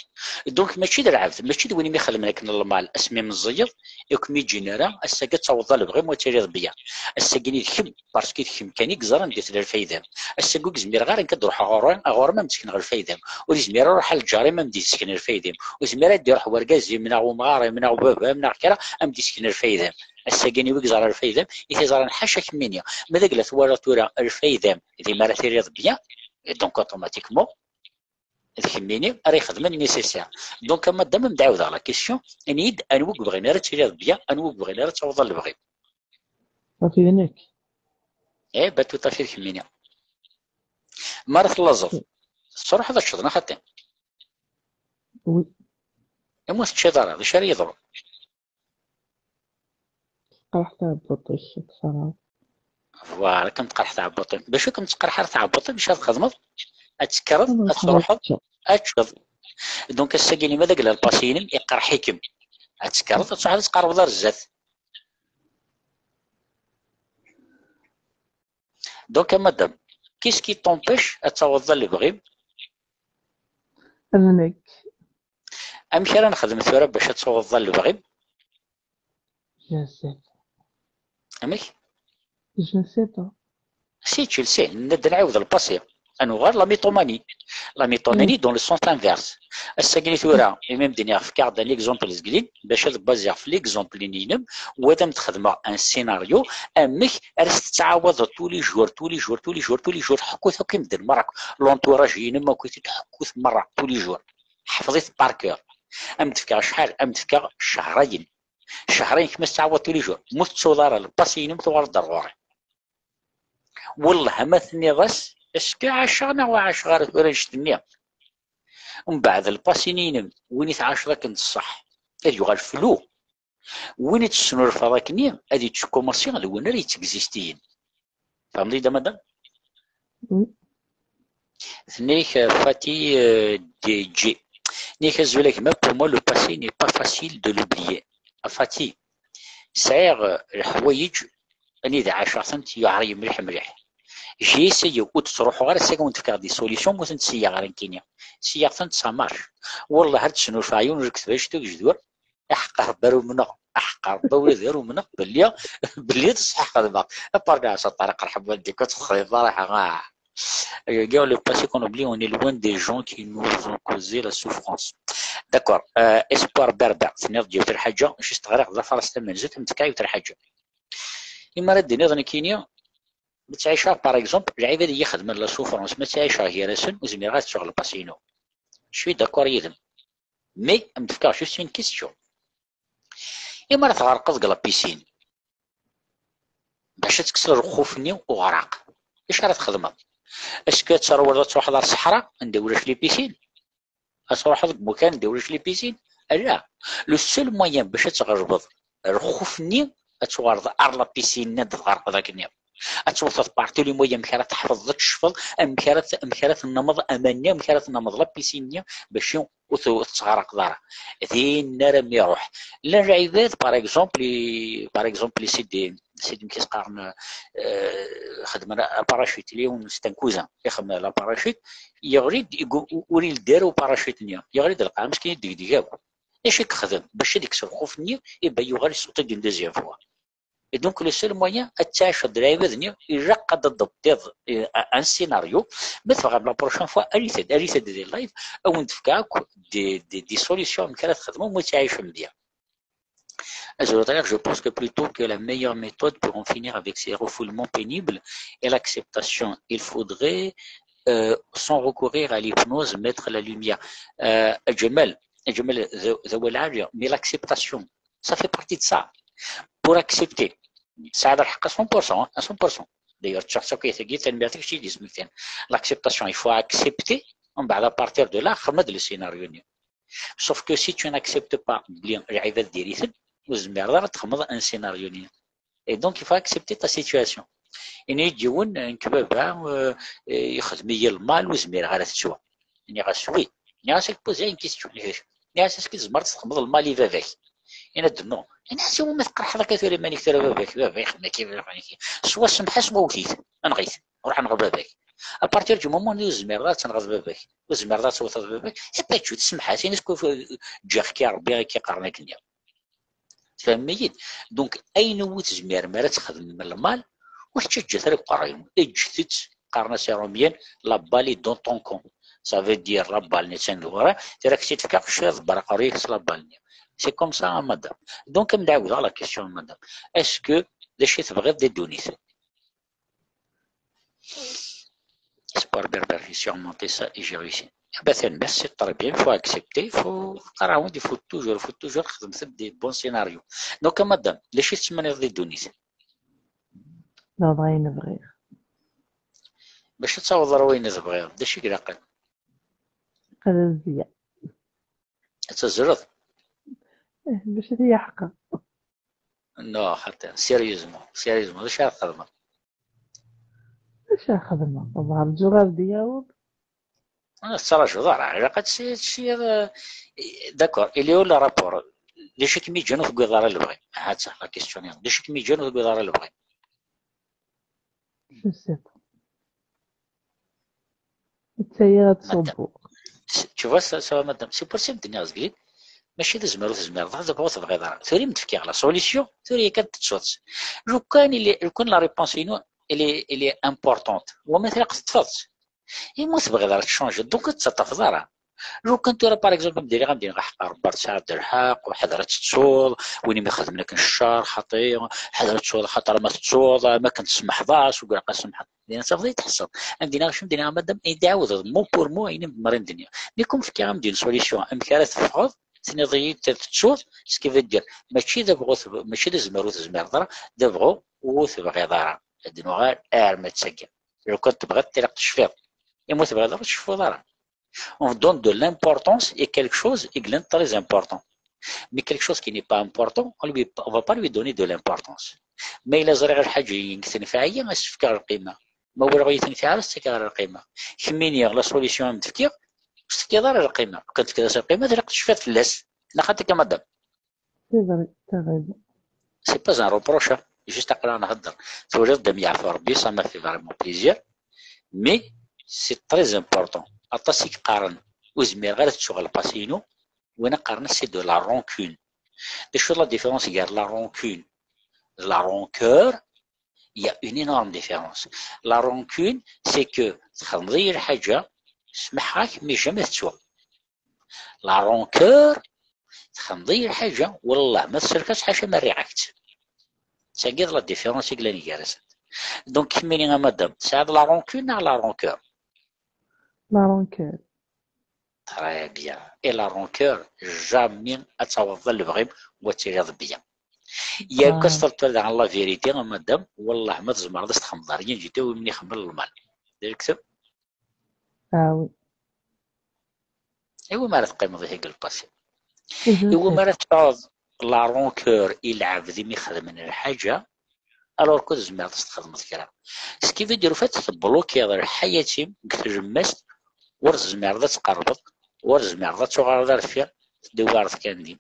Donc, mačči d lɛebd, mačči d win i mi xedmen akken lmal, asmi meẓẓiyeḍ, i kem-iǧin ara, ass-agi ad tawḍeḍ a lebɣi-m, u ad tiliḍ bien. Ass-agi d kemm, parce que d kemm kan i yeẓran anda tella lfayda-m. Ass-agi ur zmireɣ ara nekk ad ruḥeɣ ɣur-, ɣur-m am d-sekneɣ lfayda-m. Ur izmir ara ruḥ a lǧar-im am d-yesken lfayda-m. Ur izmir ad d-iruḥ wergaz-im neɣ umɣar-im neɣ baba-m neɣ kra am d-yesken lfayda-m. Ass-agi-nni wi yeẓran lfayda-m, i t-iẓran ḥaca kemmini. Ma d agla twalaḍ tura lfayda-m, di mi ara tiliḍ bien, et donc automatiquement, d kemmini ara ixedmen nécessaire. Donc, a madame, am d-ɛawdeɣ la question, ini-yi-d anwa i yebɣin ara tiliḍ bien, anwa i yebɣin ara tawḍeḍ lebɣi. Ɣef d nekk. Eh, ba tout à fait d kemmini. Mi ara tellaẓeḍ, tettruḥeḍ ad teččeḍ neɣ xaṭi? Oui. Imi ur teččiḍ ara, d acu ara yeḍrun? Teqreḥ tɛebbuṭ-ik, ad tfehmeḍ. Voilà, kem teqreḥ tɛebbuṭ-im. Bac ur kem-teqreḥ ara tɛebbuṭ-im, acu ara txedmeḍ? Ad tekkreḍ, ad truḥeḍ, ad teččeḍ. Donc, ass-agi-nni ma d agla lpasi-inem, iqerḥ-ikem. Ad tekkreḍ, ad truḥeḍ, ad tqerrbeḍ ar zdat. Donc, a madame, qu'est-ce qui t'empêche ad tawḍeḍ a lebɣi-m? D nekk. Amek ara nexdem tura bac ad tawḍeḍ a lebɣi-m? Je ne sais pas. Amek? Je ne sais pas. Si, tu le sais, nenna-d ad nɛiwed lpasi. Ad nuɣal la mythomanie. La mythomanie dans le sens inverse. Ass-agi tura, imi m-d-nniɣ, fkiɣ-d un exemple zgelin, bac ad baziɣ f l'exemple-inem, u ad am-d-xedmeɣ un scénario, amek ara s-tettɛawadeḍ tous les jours, tous les jours, tous les jours, tous les jours, ḥkut akk i medden merra, l'entourage-inem akk, i t-ḥkut merra, tous les jours. Ḥfeḍ-it par cœur. Ad m-d-fkeɣ acḥal? Ad m-d-fkeɣ cehrayen. Cehrayen kemm ad tettɛawadeḍ tous les jours. Ma ur tettuḍ ara lpasi-inem, tuɣaleḍ ar ɣur-i. Wellah, ma tenniḍ-as, est-ce que ɛaceɣ neɣ ur ɛaceɣ ara tura annect-nni? Mbeɛd lpasi-inem, win i tɛaceḍ akken d ṣṣeḥ, ad yuɣal flou. Win i tesnulfaḍ akkenni, ad yettkumaṣi d win ara yettexzistiyen. Tfehmeḍ-iyi-d a madame? Oui. Tenna-yak, euh, Fati, euh, D J. Tenna-yak, azul a gma, pour moi le passé n'est pas facile de l'oublier. A Fati, sɛiɣ, euh, leḥwayeǧ anida ɛaceɣ-tent yuɛer-iyi mliḥ mliḥ. J'ai essayé, ur d-ttruḥuɣ ara, ass-agi wen-d-fkeɣ des solutions, ur tent-seyyaɣ ara nekkini. Seyyaɣ-tent, ça marche. Wallah, ar d-tesnulfa yiwen ur yekteb anect ugejdur, aḥeqq Rebbi ar umneɣ, aḥeqq Rebbi ula d ar umneɣ belli, belli d ṣṣeḥ xedmeɣ. Apar d ɛsa Ṭariq, rḥem waldik, ur texdimeḍ ara, ah. Ayagi, le passé qu'on oublie, on est loin des gens qui nous ont causé la souffrance. D'accord. Euh, Espoir Berbère, tenniḍ-d yiwet lḥaǧa, juste ɣriɣ d afras tamenzut, am tefka yiwet lḥaǧa. Imi ara d-tiniḍ nekkini, ma ttɛiceɣ, par exemple, lɛibad i yi-xedmen la souffrance, ma ttɛiceɣ gar-asen, ur zmireɣ ad ttuɣ le passé-inu. Je suis d'accord yid-m. Mais, am d-fkeɣ juste une question. Imi ara tɣerqeḍ deg la piscine, bac ad tekkseḍ lxuf-nni uɣraq, d acu ara txedmeḍ? Est-ce que ad terwleḍ ad truḥeḍ ar ṣṣeḥra anda ulac les piscines? Ad truḥeḍ deg wakan anda ulac les piscines? Ala. Le seul moyen bac ad tɣelbeḍ lxuf-nni, ad tuɣaleḍ ar la piscine-nni ad tɣerqeḍ akken-nni. Ad twteḍ par tous les moyens amek ara tḥefḍeḍ ad tecfeḍ, amek ara t-, amek ara tennammeḍ aman-nni, amek ara tennammeḍ la piscine-nni, bac ur t-, ur tettɣerrqeḍ ara. Din ara m-iruḥ. Llan lɛibad, par exemple, i, par exemple, i sidi, sidi amek i s-qqaren, euh, xedmen la parachute, li un, c'est un cousin, ixeddem la parachute, yeɣli-d, igu-, ur ileddi ara uparachute-nni, yeɣli-d lqaɛ, meskin, yedegdeg akk. D acu i yexdem? Bac ad yekkes lxuf-nni, iba yuɣal yessuṭi-d une deuxième fois. Et donc, le seul moyen, ad tɛiceḍ d lɛibad-nni, ilaq ad d-tebdiḍ, eh, un scénario. Ma tebɣam la prochaine fois, arit-d, arit-d di live, ad wen-d-fkeɣ akk des, des, des solutions amek ara txedmem, ma tɛicem bien. Azul Ṭariq, je pense que plutôt que la meilleure méthode pour en finir avec ces refoulements pénibles est l'acceptation. Il faudrait, euh, sans recourir à l'hypnose, mettre la lumière. Euh, Jamal, Jamal, the, the, mais l'acceptation, ça fait partie de ça. Pour accepter, Tesɛiḍ lḥeqq à cent pour cent, à cent pour cent. D'ailleurs, ttuɣ-tt akk ayt-agi, tanemmirt i kečč i d-yesmektan. L'acceptation, il faut accepter, umbeɛd à partir de là, xdem-d le scénario-nni. Sauf que si tu n'acceptes pas belli lɛibad diri-ten, ur tezmireḍ ara ad txedmeḍ un scénario-nni. Et donc, il faut accepter ta situation. Ini-yi-d yiwen, nekk baba, euh, yexdem-iyi lmal, ur zmireɣ ara ad t-ttuɣ. Nniɣ-as oui. Nniɣ-as ad k-poser une question. Nniɣ-as est-ce que tzemreḍ ad txedmeḍ lmal i baba-k? Yenna-d non. Nniɣ-as iwumi tqerḥeḍ akka tura iman-ik, tura baba-k, baba yexdem akka, baba yexdem akka. Swa semmeḥ-as, swa wwet-it, enɣ-it, ruḥ enɣ baba-k. À partir du moment ur tezmireḍ ara ad tenɣeḍ baba-k, ur tezmireḍ ara ad tewteḍ baba-k, eh pas du tout, semmeḥ-as, ini-as ǧǧiɣ-k i Rebbi, akka i qqaren akken-nni. Tfehmem-iyi-d? Donc, ayen ur tezmirem ara ad txedmem lmal, ur tettaǧǧat ara deg uqerruy-nwen. Ǧǧet-tt, qqaren-as Iṛumyen, la balle est dans ton camp. Ça veut dire, la balle-nni attan deg uqerruy, tura ad k-tt-id-fkeɣ, kečč ad tḍebber aqerruy-ik s la balle-nni. C'est comme ça, a madame. Donc, am d-ɛawdeɣ la question, a madame. Est-ce que d acu i tebɣiḍ di ddunit? Espoir berbère, j'ai surmonté ça et j'ai réussi. Eh ben, tanemmirt, c'est très bien, il faut accepter, il faut qqareɣ-awen-d, il faut toujours, il faut toujours txedmeḍ des bons scénarios. Donc, a madame, d acu i tettmenniḍ di ddunit? Neɣ d ayen bɣiɣ. Bac ad taweḍ ar wayen i tebɣiḍ, d acu i ilaqen? Ad azya. Ad tazreḍ? Eh, bac ad t-yeḥqer. Non, xaṭi, sérieusement, sérieusement, d acu ara txedmeḍ? Acu ara xedmeɣ? Ḍher ǧuɣ ar d-yaweḍ. Ur tettraǧuḍ ara, ilaq ad tsi-, tessiɣ, eh, d'accord, il est où le rapport? D acu i kem-yeǧǧan ur tewwiḍ ara lebɣi? Ahat la question-nni. D acu i kem-yeǧǧan ur tewwiḍ ara lebɣi? Je sais pas. Ttayeɣ ad ṣubbuɣ. Tu vois, ça, ça, madame, c'est pour ça que d-nniɣ zgelin, mačči d azmer ur tezmireḍ ara, d ur tebɣiḍ ara. Tura i m-d-fkiɣ la solution, tura yakan tettuḍ-tt. Lukan, il est, lukan la réponse-inu, elle est, elle est importante. Wama tilaq teṭṭfeḍ-tt. Imi ur tebɣiḍ ara tchangeḍ, donc ur tettaṭṭafeḍ ara. Lukan tura, par exemple, am d-iniɣ, am d-iniɣ, aḥeqq Rebbi, tesɛiḍ lḥeqq, ḥader ad tettuḍ, win i m-ixedmen akken ccer, xaṭi, ḥader ad tettuḍ, axaṭer ma tettuḍ, am akken tsemḥeḍ-as, ur ilaq ad tsemḥeḍ. Dinna tafeḍ i tḥesseḍ. Am d-iniɣ, am d-iniɣ, a madame, i d-ɛawdeḍ mot pour mot ayen i m-d-mrin d-nniɣ. Mi kum fkiɣ am d-in solution, amek ara teffɣeḍ, tenniḍ-iyi-d tettuḍ, ce qui veut dire, mačči d abɣu, mačči d azmer ur tezmireḍ ara, d abɣu ur tebɣiḍ ara. Ad d-nuɣal arma d tagi. Lukan tebɣiḍ, tilaq tecfiḍ. Imi ur tebɣiḍ ara, ur tceffuḍ ara. On donne de l'importance à quelque chose i yellan très important. Mais quelque chose qui n'est pas important, on lui, on va pas lui donner de l'importance. Ma yella ẓriɣ lḥaǧa-agi tenfeɛ-iyi, ad s-fkeɣ lqima. Ma walaɣ ur yi-tenfiɛ ara, ad s-fkeɣ ara lqima. Kemmini, la solution i m-d-fkiɣ, ur s-tefkiḍ ara lqima. Kan tefkiḍ-as lqima, tilaq tecfiḍ fell-as. Neɣ xaṭi, a madame? C'est vrai, t'as raison. C'est pas un reproche, hein. Juste aql-aɣ nhedder. Turiḍ-d am yeɛfu Rebbi, ça m'a fait vraiment plaisir. Mais c'est très important. Aṭas i yeqqaren, ur zmireɣ ara ad ttuɣ le passé-inu, win qqaren c'est de la rancune. D acu la différence gar la rancune d la rancœur? Il y a une énorme différence. La rancune, c'est que txedmeḍ-iyi lḥaǧa, smaḥeɣ-ak, mais jamais tettuɣ. La rancœur, txedmeḍ-iyi lḥaǧa, wallah ma tserkaš, ḥaca ma rriɣ-ak-tt. Tagi d la différence i yellan gar-asent. Donc, kemmini, a madame, tesɛiḍ la rancune neɣ la rancœur? La rancœur. Très bien. Et la rancœur, jamais ad taweḍ d lebɣi-m u ad tiliḍ bien. Yak as telṭiḍ daɣen la vérité, a madame, wallah ma tzemreḍ ad s-txedmeḍ rien du tout, win ixemmen lmal. D lekteb? Ah oui. Iwumi ara teqqimeḍ ihi deg le passé? Iwumi ara tesɛuḍ la rancœur i lɛebd imi xedmen lḥaǧa, alors que tzemreḍ ad s-txedmeḍ kra? Ce qui veut dire, au fait, teblukiḍ lḥayat-im deg tlemmast, ur tezmireḍ ad tqerrbeḍ, ur tezmireḍ ad tuɣaleḍ ar deffir, tedewwireḍ kan din.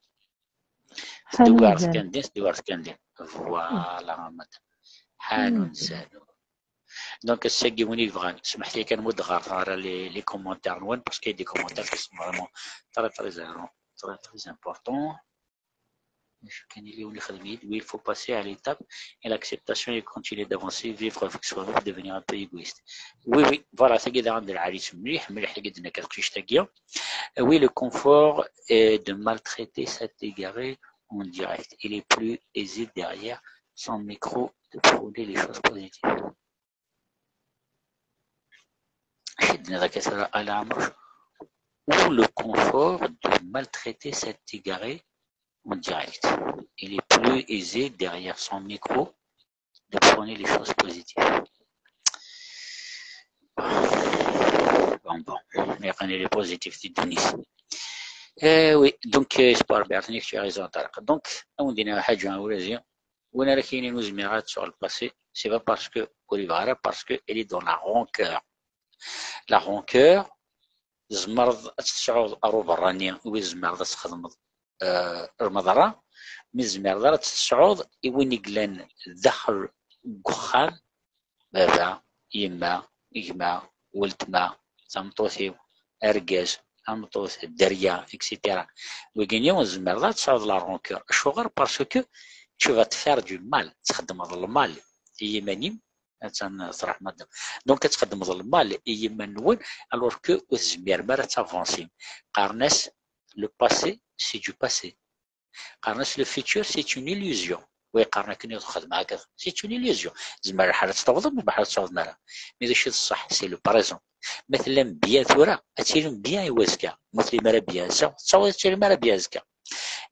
Tedewwireḍ kan din, tedewwireḍ kan din. Voilà, a madame. Ḥanun zanun. Donc, ass-agi, win i yebɣan, smeḥt-iyi kan, mudd ɣer ɣer les, les commentaires-nwen, parce qu'il y a des commentaires qui sont vraiment très, très, très, très importants. Acu kan yili, win ixedmen-iyi-d, oui, il faut passer à l'étape et l'acceptation et continuer d'avancer, vivre avec soi-même, devenir un peu égoïste. Oui, oui, voilà, tagi daɣen d lɛali-tt mliḥ, mliḥ tagi d-tenna teqcict-agi. Oui, le confort est de maltraiter cet égaré en direct. Il est plus aisé derrière son micro de prôner les choses positives. Acu i d-tenniḍ akka tura, a Lɛemruc? Ou le confort de maltraiter cet égaré en direct. Il est plus aisé derrière son micro de prôner les choses positives. Bon, bon, mais on est positif, c'est Denis. Eh oui, donc, euh, sport, Bertini, tu as raison, Tarek. Donc, on dit, حاجة, وين راك ينين وزميرات sur le passé, c'est pas parce que Oliver, parce que elle est dans la rancœur. La rancœur, tzemreḍ ad tesɛuḍ aruberrani, wi tzemreḍ ad txedmeḍ, eh, lmeḍra, mi tzemreḍ ara ad tesɛuḍ i win i yellan daxel n uxxam, baba, yemma, gma, weltma, tameṭṭut-iw, argaz, tameṭṭut, dderya, et cetera. Wigini ur tzemreḍ ad tesɛuḍ la rancœur. Acuɣer? Parce que tu vas te faire du mal, txeddmeḍ lmal i yiman-im, attan tṛuḥ madam. Donc ad txeddmeḍ lmal i yiman-nwen, alors que ur tezmirem ara ad tavancim. Qqaren-as le passé, c'est du passé. Qqaren-as le futur, c'est une illusion. Wa yeqqaren akken i xedmeɣ akka, c'est une illusion. Zemmer lḥal ad tawḍem, zemmer lḥal ad tawḍem ara. Mais d acu i d ṣṣeḥ? C'est le présent. Ma tellam bien tura, ad tilim bien i wazekka. Ma tellam ara bien ass-a, ad tilim ara bien azekka.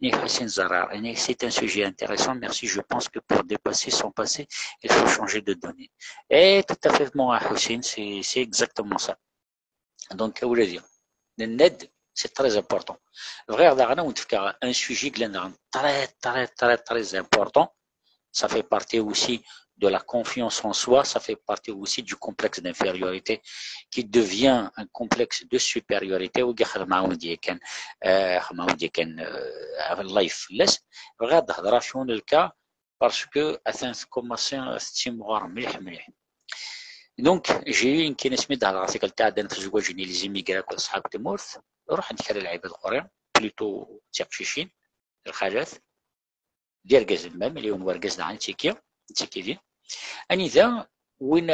Nek Hussein Zarar, nek c'est un sujet intéressant. Merci, je pense que pour dépasser son passé, il faut changer de données. Et tout à fait, mon Hussein, c'est, c'est exactement ça. Donc, ولدي, nenna-d, c'est très important. Bɣiɣ daɣen ad wen-d-fkeɣ un sujet qui est très, très, très, très important. Ça fait partie aussi de la confiance en soi, ça fait partie aussi du complexe d'infériorité qui devient un complexe de supériorité. Wigi xedmeɣ-awen-d yakan, euh, xedmeɣ-awen-d yakan, euh, live fell-as. Bɣiɣ ad d-hedreɣ cwiṭ lka, parce que atan tkumaṣi tettimɣur mliḥ, mliḥ. Donc, j'ai eu une كاين اسمي دهضر tikkelt iɛeddan f zzwaǧ-nni les immigrés akked ṣṣḥab tmurt, ruḥen-d kra lɛibad ɣur-i, plutôt d tiqcicin, lxalat, d irgazen même, il y a un wergaz daɣen tiki, tiki din. Anida win,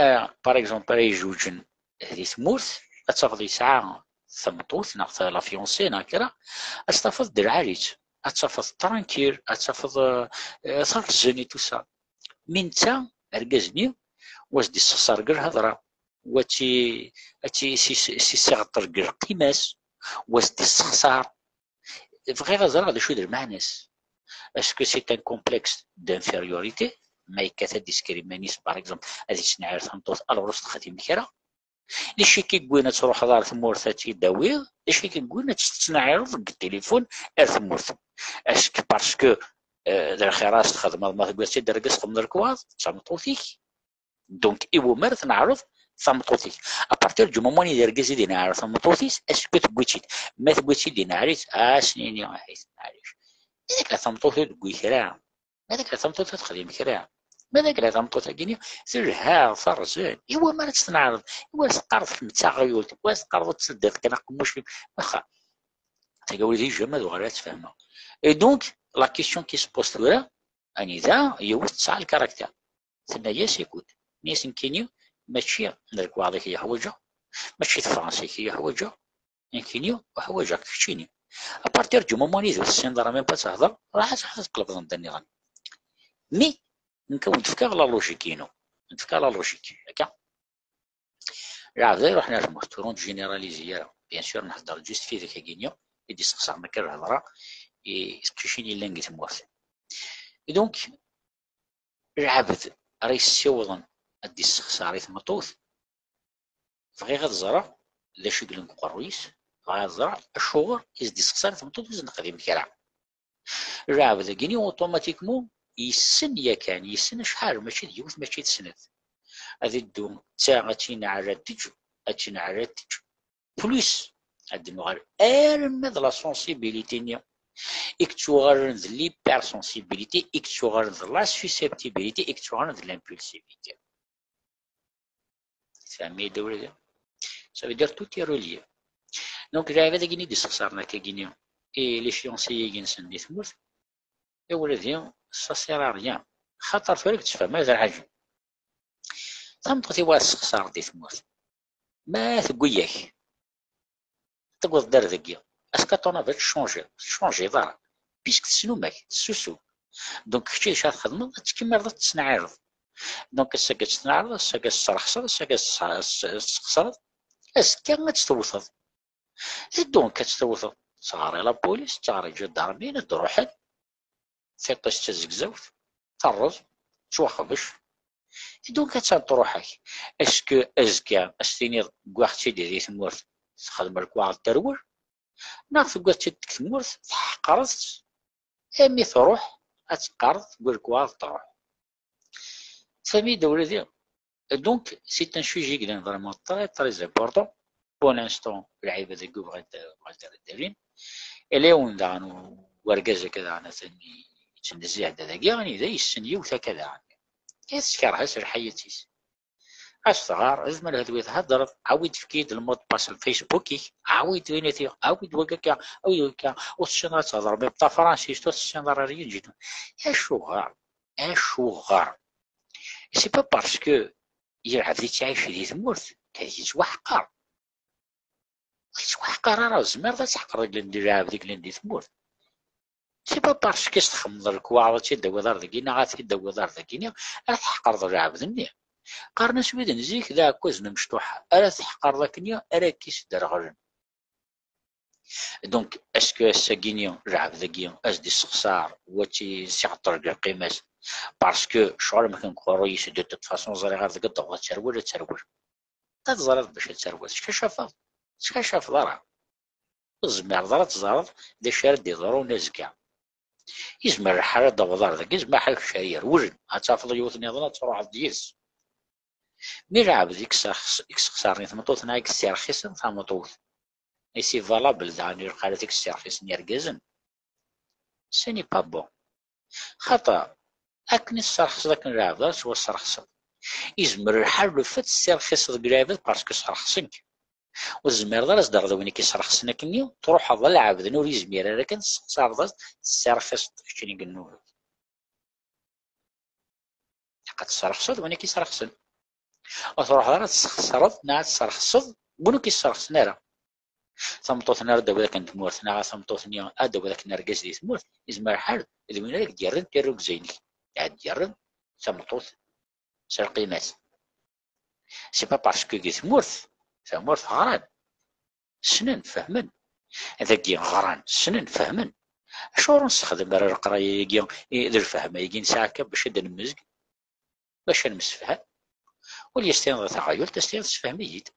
par exemple, ara izewǧen di tmurt, ad tafeḍ yesɛa tameṭṭut neɣ ta-, la fiancée neɣ kra, ad tafeḍ d lɛali-tt, ad tafeḍ tranquille, ad tafeḍ, euh, euh, terreẓen et tout ça. Mi netta, argaz-nni, wa s-d-issexṣar deg lhedra, wa ti-, ad ti-, s-, s-, s-iɣeṭṭel deg lqima-s, wa s-d-issexṣar. Bɣiɣ ad ẓreɣ d acu d lmeɛna-s. Est-ce que c'est un complexe d'infériorité? Ma yekkat ad d-isker iman-is, par exemple, ad yettnaɛir tameṭṭut, alors ur s-texdim kra. D acu i k-yewwin ad truḥeḍ ar tmurt ad tt-id-tawiḍ? D acu i k-yewwin ad tettnaɛireḍ deg tilifun ar tmurt? Est-ce que parce que, euh, d lxir ara s-txedmeḍ, ma tewwiḍ-tt-id argaz, txedmeḍ lekwaɣeḍ d tameṭṭut-ik? Donc, iwumi ara tneɛreḍ tameṭṭut-ik? À partir du moment i d argaz i d-ineɛreḍ tameṭṭut-is, est-ce que tewwi-tt-id? Ma tewwi-tt-id, ineɛr-itt, ah, s-nini, ah, yettneɛric. Ma d akka tameṭṭut ur tewwi kra. Ma d akka tameṭṭut ur texdim kra. Ma d akka tameṭṭut-agi-nni telha, terẓen. Iwumi ara tt-tneɛreḍ? Iwumi ara teqqareḍ kemm d taɣyult? Iwumi ara teqqareḍ ur tseddiḍ kan aqemmuc-im? Waxa. Tagawlit-agi jamais ad uɣaleɣ ad tt-fehmeɣ. Et donc, la question qui se pose tura, anida yiwet tesɛa le caractère. Tenna-yas, écoute, tenna-yas, nekkini mačči d lekwaɣeḍ-ik i ḥwaǧeɣ, mačči d Fransa-k i ḥwaǧeɣ, nekkini uḥwaǧeɣ-k keččini. À partir du moment i d ur tessineḍ ara même pas ad tehdeṛ, ruḥ ad tqelbeḍ anda nniḍen. Mais nekk ad wen-d-fkeɣ la logique-inu, ad d-fkeɣ la logique, akka. Lɛebd iruḥen ar tmurt, ur ntjénéralisé ara. Bien sûr, nhedder juste fi dak-agi-nni i d-yessexṣaren akka lhedra i teqcicin yellan deg tmurt. Et donc, lɛebd ara yessiwḍen ad d-yessexṣar i tmeṭṭut, bɣiɣ ad ẓreɣ d acu i yellan deg uqerruy-is, bɣiɣ ad ẓreɣ acuɣer i s-d-yessexṣar i tmeṭṭut ur s-nexdim kra. Lɛebd-agi-nni, automatiquement, yessen yakan, yessen acḥal, mačči d yiwet, mačči d snat. Ad iddu, d ta ad tt-ineɛɛel ad teǧǧ, ad tt-ineɛɛel ad teǧǧ. Plus, ad d-nuɣal arma d la sensibilité-nni i yettuɣalen d l'hypersensibilité, i yettuɣalen d la susceptibilité, i yettuɣalen d l'impulsivité. Tfehmem-iyi-d a wladi? Ça veut dire tout est relié. Donc, lɛibad-agi-nni i d-issexṣaren akka-agi-nni, et les fiancés-agi-nsen di tmurt, a wladi, ça sert à rien. Xaṭer tura i yettfehmem, ala lḥaǧa. Tameṭṭut-iw ad tessexṣareḍ di tmurt. Ma tewwi-yak, tewweḍ-d ar dagi. Est-ce que ton avis ad tchangiḍ? Ur tchangiḍ ara. Puisque tessen umak, tessusum. Donc, kečč d acu ara txedmeḍ? Ad tkemmleḍ ad tettneɛɛireḍ. Donc, ass-agi ad tettneɛɛireḍ, ass-agi ad tesserxseḍ, ass-agi ad tess-, ad tessexṣreḍ. Azekka ad tt-tewteḍ. Et donc, ad tt-tewteḍ. Teɣri la police, teɣri ǧadarmi, ad d-ruḥen. Tiṭ-is d tazegzawt, terreẓ, tettwaxbec. Donc, attan truḥ-ak. Est-ce que azekka ad s-tiniḍ wwiɣ-tt-id di tmurt, texdem lekwaɣeḍ terwel? Neɣ tewwiḍ-tt-id deg tmurt, tḥeqreḍ-tt, armi truḥ, ad teqqareḍ tewwi lekwaɣeḍ, truḥ. Tfehmem-iyi-d a wladi? Donc, c'est un sujet qui est vraiment très, très important. Pour l'instant, lɛibad-agi bɣant, bɣant ad d-alin. Ala yiwen daɣen u-, urgaz akka daɣen atan yettnezziɛ-d dagi, anida yessen yiwet akka daɣen. I teskerh-as lḥayat-is. As-tɣar, d ma lhedwi theddreḍ, awi-d efk-iyi-d le mot de passe n Facebook-ik, awi-d winiti, awi-d wagaka, awi-d wagaka, ur tessineḍ ad tehḍreḍ, mais tafransist, ur tessineḍ ara rien du tout. Acuɣer? Acuɣer? C'est pas parce que lɛebd yettɛic di tmurt ad yettwaḥqer. Ur yettwaḥqer ara, tzemreḍ ad tḥeqreḍ lɛebd i yellan di tmurt. C'est pas parce que s-txedmeḍ lekwaɣeḍ ad tt-id-tawiḍ ar dagi neɣ ad t-id-tawiḍ ar dagi ara tḥeqreḍ lɛebd-nni. Qqaren-as wid n zik d aɛekkaz n umecṭuḥ, ara tḥeqreḍ akkenni ara k-isderɣlen. Donc, est-ce que ass-agi-ni, lɛebd-agi, ad s-d-issexṣar, u ad tt-iɛeṭṭel deg lqima-s? Parce que ccɣel amek nqerru-yis, de toute façon, ẓriɣ ar deg ad d-taweḍ ad terwel, ad terwel. Ad teẓriḍ bac ad terwel, teccacafaḍ. Teccacafaḍ ara. Ur tezmireḍ ara ad teẓreḍ d acu ara d-iḍrun azekka. Yezmer lḥal ad d-taweḍ ar dagi, yezmer lḥal kečč ara yerwlen, ad tafeḍ yiwet nniḍen ad truḥeḍ yid-s. Mi lɛebd i yessexs-, i yessexsaren i tmeṭṭut neɣ i yessirxisen tameṭṭut, et c'est valable daɣen i lqalat i yessirxisen irgazen. Ce n'est pas bon. Xaṭer, akken i tesserxseḍ akken lɛebd ara tettwasserxseḍ. Yezmer lḥal le fait tessirxiseḍ deg lɛibad parce que sserxsen-k. Ur tezmireḍ ara ad s-d-terreḍ win i k-isserxsen akkenni, truḥeḍ d lɛebd-nni ur yezmir ara kan tessexsareḍ-as-t, tessirxiseḍ-t keččini deg nnuba-k. Ilaq ad tesserxseḍ win i k-isserxsen. Ur truḥeḍ ara ad tessexṣreḍ neɣ ad tesserxseḍ win ur k-isserxsen ara. Tameṭṭut-nni ara d-tawiḍ akken tmurt, neɣ tameṭṭut-nni ara d-tawiḍ akken argaz di tmurt, yezmer lḥal d win ara k-d-yerren tirrugza-inek. Ad d-yerren tameṭṭut s lqima-s. C'est pas parce que deg tmurt, tamurt ɣran, ssnen, fehmen. Dagi ɣran, ssnen, fehmen. Acuɣer ur nessexdem ara leqraya-agi, i, d lfehma-agi nesɛa akka bac ad d-nemmezg, bac ad nemsefham? Wali, as-tiniḍ a taɣyult, as-tiniḍ sefhem-iyi-d.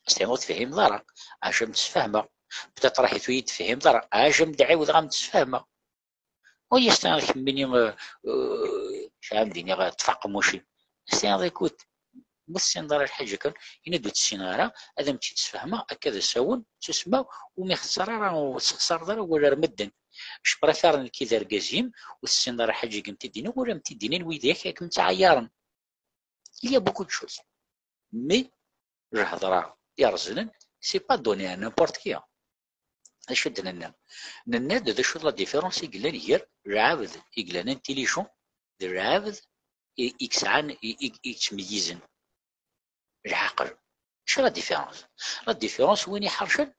As-tiniḍ ur tefhimeḍ ara, acu am-d-sfehmeɣ. Peut-être aḥit ur yi-d-tefhimeḍ ara, acu am-d-ɛiwdeɣ am-d-sfehmeɣ. Ur yas-tiniḍ kemmini, euh, euh, kra am-d-iniɣ, euh, ṭṭef aqemmuc-im. As-tiniḍ, écoute, ma ur tessineḍ ara lḥaǧa kan, ini-d ur tt-ssineɣ ara, ad am-tt-id-sfehmeɣ, akka d asawen, ttusemma, ur m-ixeṣṣer ara, ur tessexṣareḍ ara awal ar medden. Je préfère nekki d argaz-im, ur tessineḍ ara lḥaǧa i m-t-id-iniɣ, wala am-t-id-inin widak i kem-ttɛayaren. Il y a beaucoup de choses. Mais lhedra yerẓnen, c'est pas donné à n'importe qui. D acu d-nenna? Nenna-d d acu d la différence i yellan gar lɛebd i yellan intelligent d lɛebd i, i yesɛan, i, i, i yettmeyyizen lɛaqel. Acu la différence? La différence, win iḥercen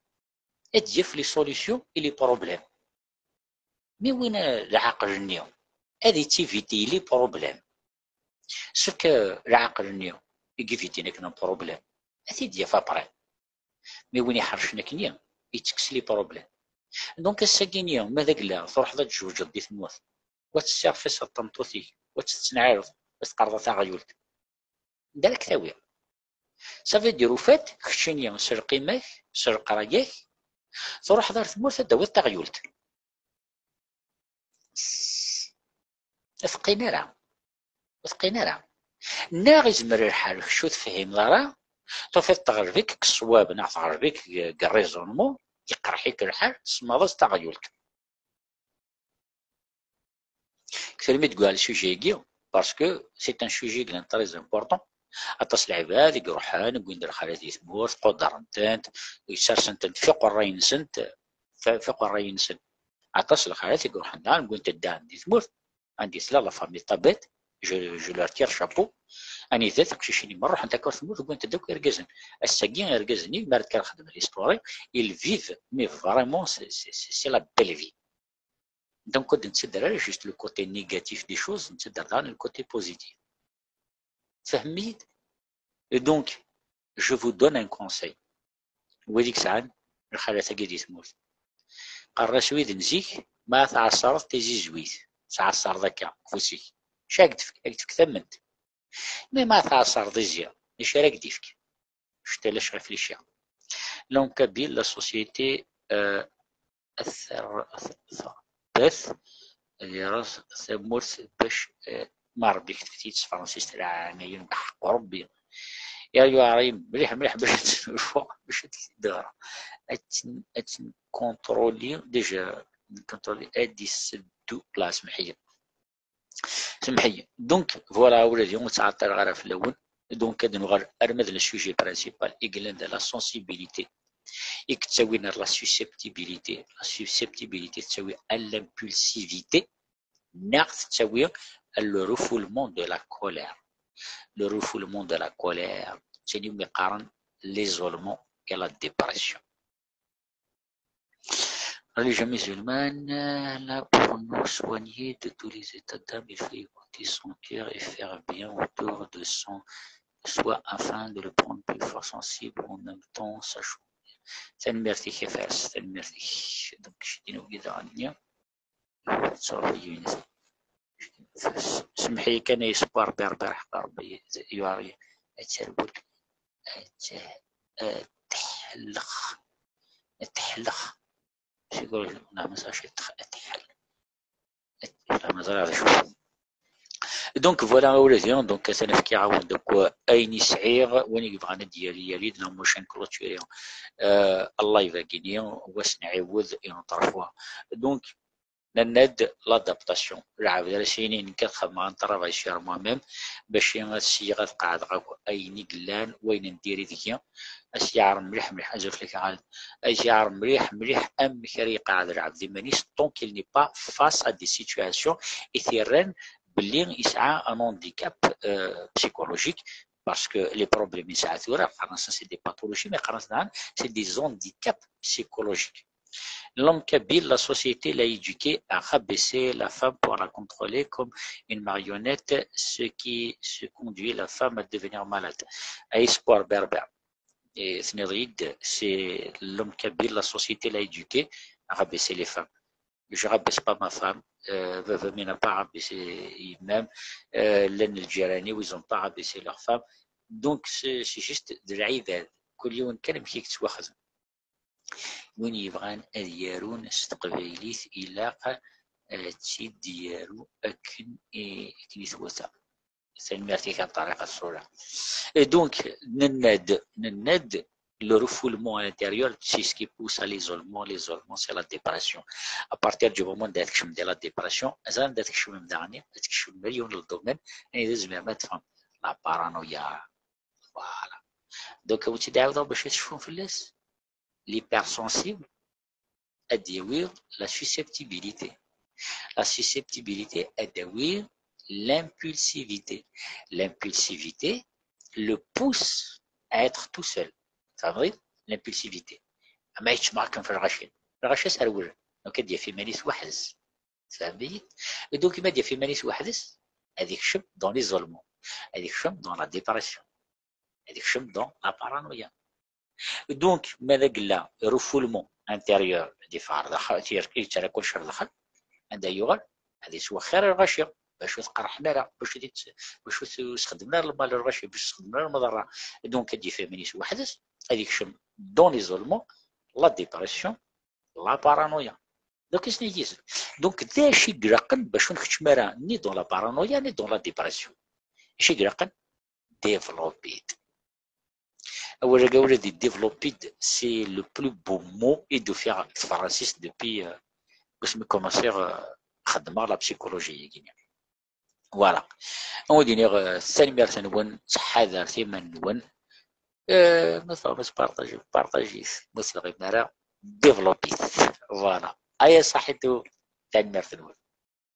ad d-yaf les solutions et les problèmes. Mi win, eh, lɛaqel-nni ad ittiviti les problèmes. Sauf que lɛaqel-nni i yivitin akken un problème, ad t-id-yaf après. Mi win iḥercen akkenni, ittekkes les problèmes. Donc ass-agi-nni, ma d agla, truḥeḍ ad tjewǧeḍ di tmurt, wa tessirxiseḍ tameṭṭut-ik, wa tt-tettneɛɛireḍ, wa teqqareḍ a taɣyult. Anda ara k-tawi? Ça veut dire, au fait, keččini s lqima-k, s leqraya-k, truḥeḍ ar tmurt ad d-tawiḍ taɣyult. Ur teqqin ara. Ur teqqin ara. Neɣ izmer lḥal kečč ur tefhimeḍ ara, tufiḍ teɣleb-ik deg ṣṣwab neɣ teɣleb-ik deg, deg raisonnement, yeqreḥ-ik lḥal, tsemmaḍ-as taɣyult. Kter mi d-gguɣ le sujet-agi, parce que c'est un sujet qui est très important. Aṭas n lɛibad i iruḥen, wwin-d lxalat di tmurt, qudren-tent, ssersen-tent f iqerray-nsent, f, f iqerray-nsen. Aṭas n lxalat i iruḥen daɣen, wwin-tent daɣen di tmurt, anda i tella la famille Tabet, je, je leur tire chapeau. Anida tiqcicin-nni ma ruḥent akka ɣer tmurt, wwin-tent akk irgazen. Ass-agi, irgazen-nni, mi ara d-kkreɣ xedmen l'histoire, ils vivent, mais vraiment, c'est, c'est, c'est, c'est la belle vie. Donc, ur d-nettedder ara juste le côté négatif des choses, nettedder daɣen le côté positif. Tfehmem-iyi-d? Et donc, je vous donne un conseil. Wid i yesɛan lxalat-agi di tmurt, qqaren-as wid n zik, ma tɛeṣreḍ tizizwit, tɛeṣreḍ akka ufus-ik, acu ad k-tefk? Ad k-tefk tamment. Mi ma tɛeṣreḍ izi, d acu ara k-d-ifk? Je te laisse réfléchir. L'homme kabyle, la société, euh, ad ter-, ad terret, ad yerẓ tamurt bac, eh, ma Rebbi ketbet-iyi-d s tefransist, leɛnaya n ḥeqq Rebbi. Ya yuɛer-iyi mliḥ, mliḥ bac ad tnulfuɣ, bac ad k-id-ɣreɣ. Ad ten-, ad tenkontroli, déjà, ad tenkontroli, ad d-iseddu, la, semḥ-iyi. Semḥ-iyi. Donc, voilà, ula d yiwen ur ttɛeṭṭileɣ ara fell-awen. Donc, ad nuɣal arma d le sujet principal, i yellan d la sensibilité, i yettawin ar la susceptibilité. La susceptibilité tettawi à l'impulsivité, neɣ tettawi à le refoulement de la colère. Le refoulement de la colère, d tin umi qqaren l'isolement et la dépression. Religion musulmane, euh, là, pour nous soigner de tous les états d'âme, il faut écouter son cœur et faire bien autour de son, soi afin de le prendre plus fort, sensible en même temps, sachant. Tanemmirt-ik a Fares, tanemmirt-ik. Donc, je dis, oui, dans le lien. Ttṛebbi yiwen. Semmeḥ-iyi kan, ay Sport Berber, ḥeqq Ṛebbi, yuɛer-iyi. Ad terwel. Ad t-, ad teḥlex. Ad teḥlex. Seg ur neɛma s acu ad teḥlex. Donc, voilà, a wladi, donc, atan fkiɣ-awen-d akk ayen i sɛiɣ, win i yebɣan ad d-yali, yali-d, neɣ ma ulac ad clôturiɣ, euh, live-agi-ni, wass nɛiwed une autre fois. Donc, nenna-d l'adaptation. Lɛebd ara s-yinin nekk ad xedmeɣ un travail sur moi-même, bac ad syiɣ ad qeɛdeɣ akk ayen i yellan, wayen n diri deg-i, ad s-yeɛreḍ mliḥ mliḥ, azul fell-ak a Xaled, ad s-yeɛreḍ mliḥ mliḥ amek ara iqeɛɛed lɛebd iman-is, tant qu'il n'est pas face à des situations i t-irran belli yesɛa un handicap, euh, psychologique, parce que les problèmes i nesɛa tura, qqaren-asen c'est des pathologies, mais qqaren-asen daɣen c'est des handicaps psychologiques. L'homme kabyle, la société l'a éduqué à rabaisser la femme pour la contrôler comme une marionnette, ce qui, ce conduit la femme à devenir malade. Ay Sport Berber. Et c'est l'homme kabyle, la société l'a éduqué à rabaisser les femmes. Je rabaisse pas ma femme, euh, baba-m il n'a pas rabaissé yemma-m, euh, llan lǧiran-iw, ils ont pas rabaissé leur femme. Donc, c'est, c'est juste de l'ibad. Kul yiwen kan amek i yettwaxdem. Win yebɣan ad yarun s teqbaylit, ilaq ad tt-id-yaru akken i, akken i twata. Tanemmirt-ik a Ṭariq Assura. Et donc, nenna-d, nenna-d, le refoulement à l'intérieur, c'est ce qui pousse à l'isolement. L'isolement, c'est la dépression. À partir du moment où tu es dans la dépression, tu es dans le domaine, et tu es dans le domaine, et tu es dans le domaine, la paranoïa. Voilà. Donc, vous êtes d'accord, je suis fou, l'hypersensible, ad d-yawi la susceptibilité. La susceptibilité ad d-tawi l'impulsivité. L'impulsivité le pousse à être tout seul. Ça veut dire l'impulsivité. Ma yettemɛakken fi lɣaci. Lɣaci s rewlen. Donc ad d-yaf iman-is weḥd-s. Tfehmem-iyi? Et donc, ma d-yaf iman-is weḥd-s, ad ikcem dans l'isolement. Ad ikcem dans la dépression. Ad ikcem dans la paranoïa. Donc, ma d agella refoulement intérieur, di far daxel, tir-, yettara kullec ar daxel, anda yuɣal, ad yettwexxir ar lɣaci, bac ur tqerḥem ara, bac ur tt-, bac ur t-, ur sxedmen ara lmal ar lɣaci, bac ur sxedmen ara lmaḍerra. Donc, ad d-yaf iman-is weḥd-s, ad ikcem dans l'isolement, la dépression, la paranoïa. Donc, isni yizem. Donc, d acu i ilaqen bac ur nkeččem ara ni dans la paranoïa, ni dans la dépression? Acu i ilaqen? Développer-d. Awal-agi ula d développer-d, c'est le plus beau mot i d-ufiɣ deg tefransist depuis, euh, asmi commencer, euh, xeddmeɣ la psychologie-agi. Voilà. Ad wen-d-iniɣ, euh, tanemmirt-nwen, ttḥadaret iman-nwen. Euh, ma tebɣam ad tpartajim, partajit. Ma ur tebɣim ara, développez-t. Voilà. Aya saḥitu, tanemmirt-nwen.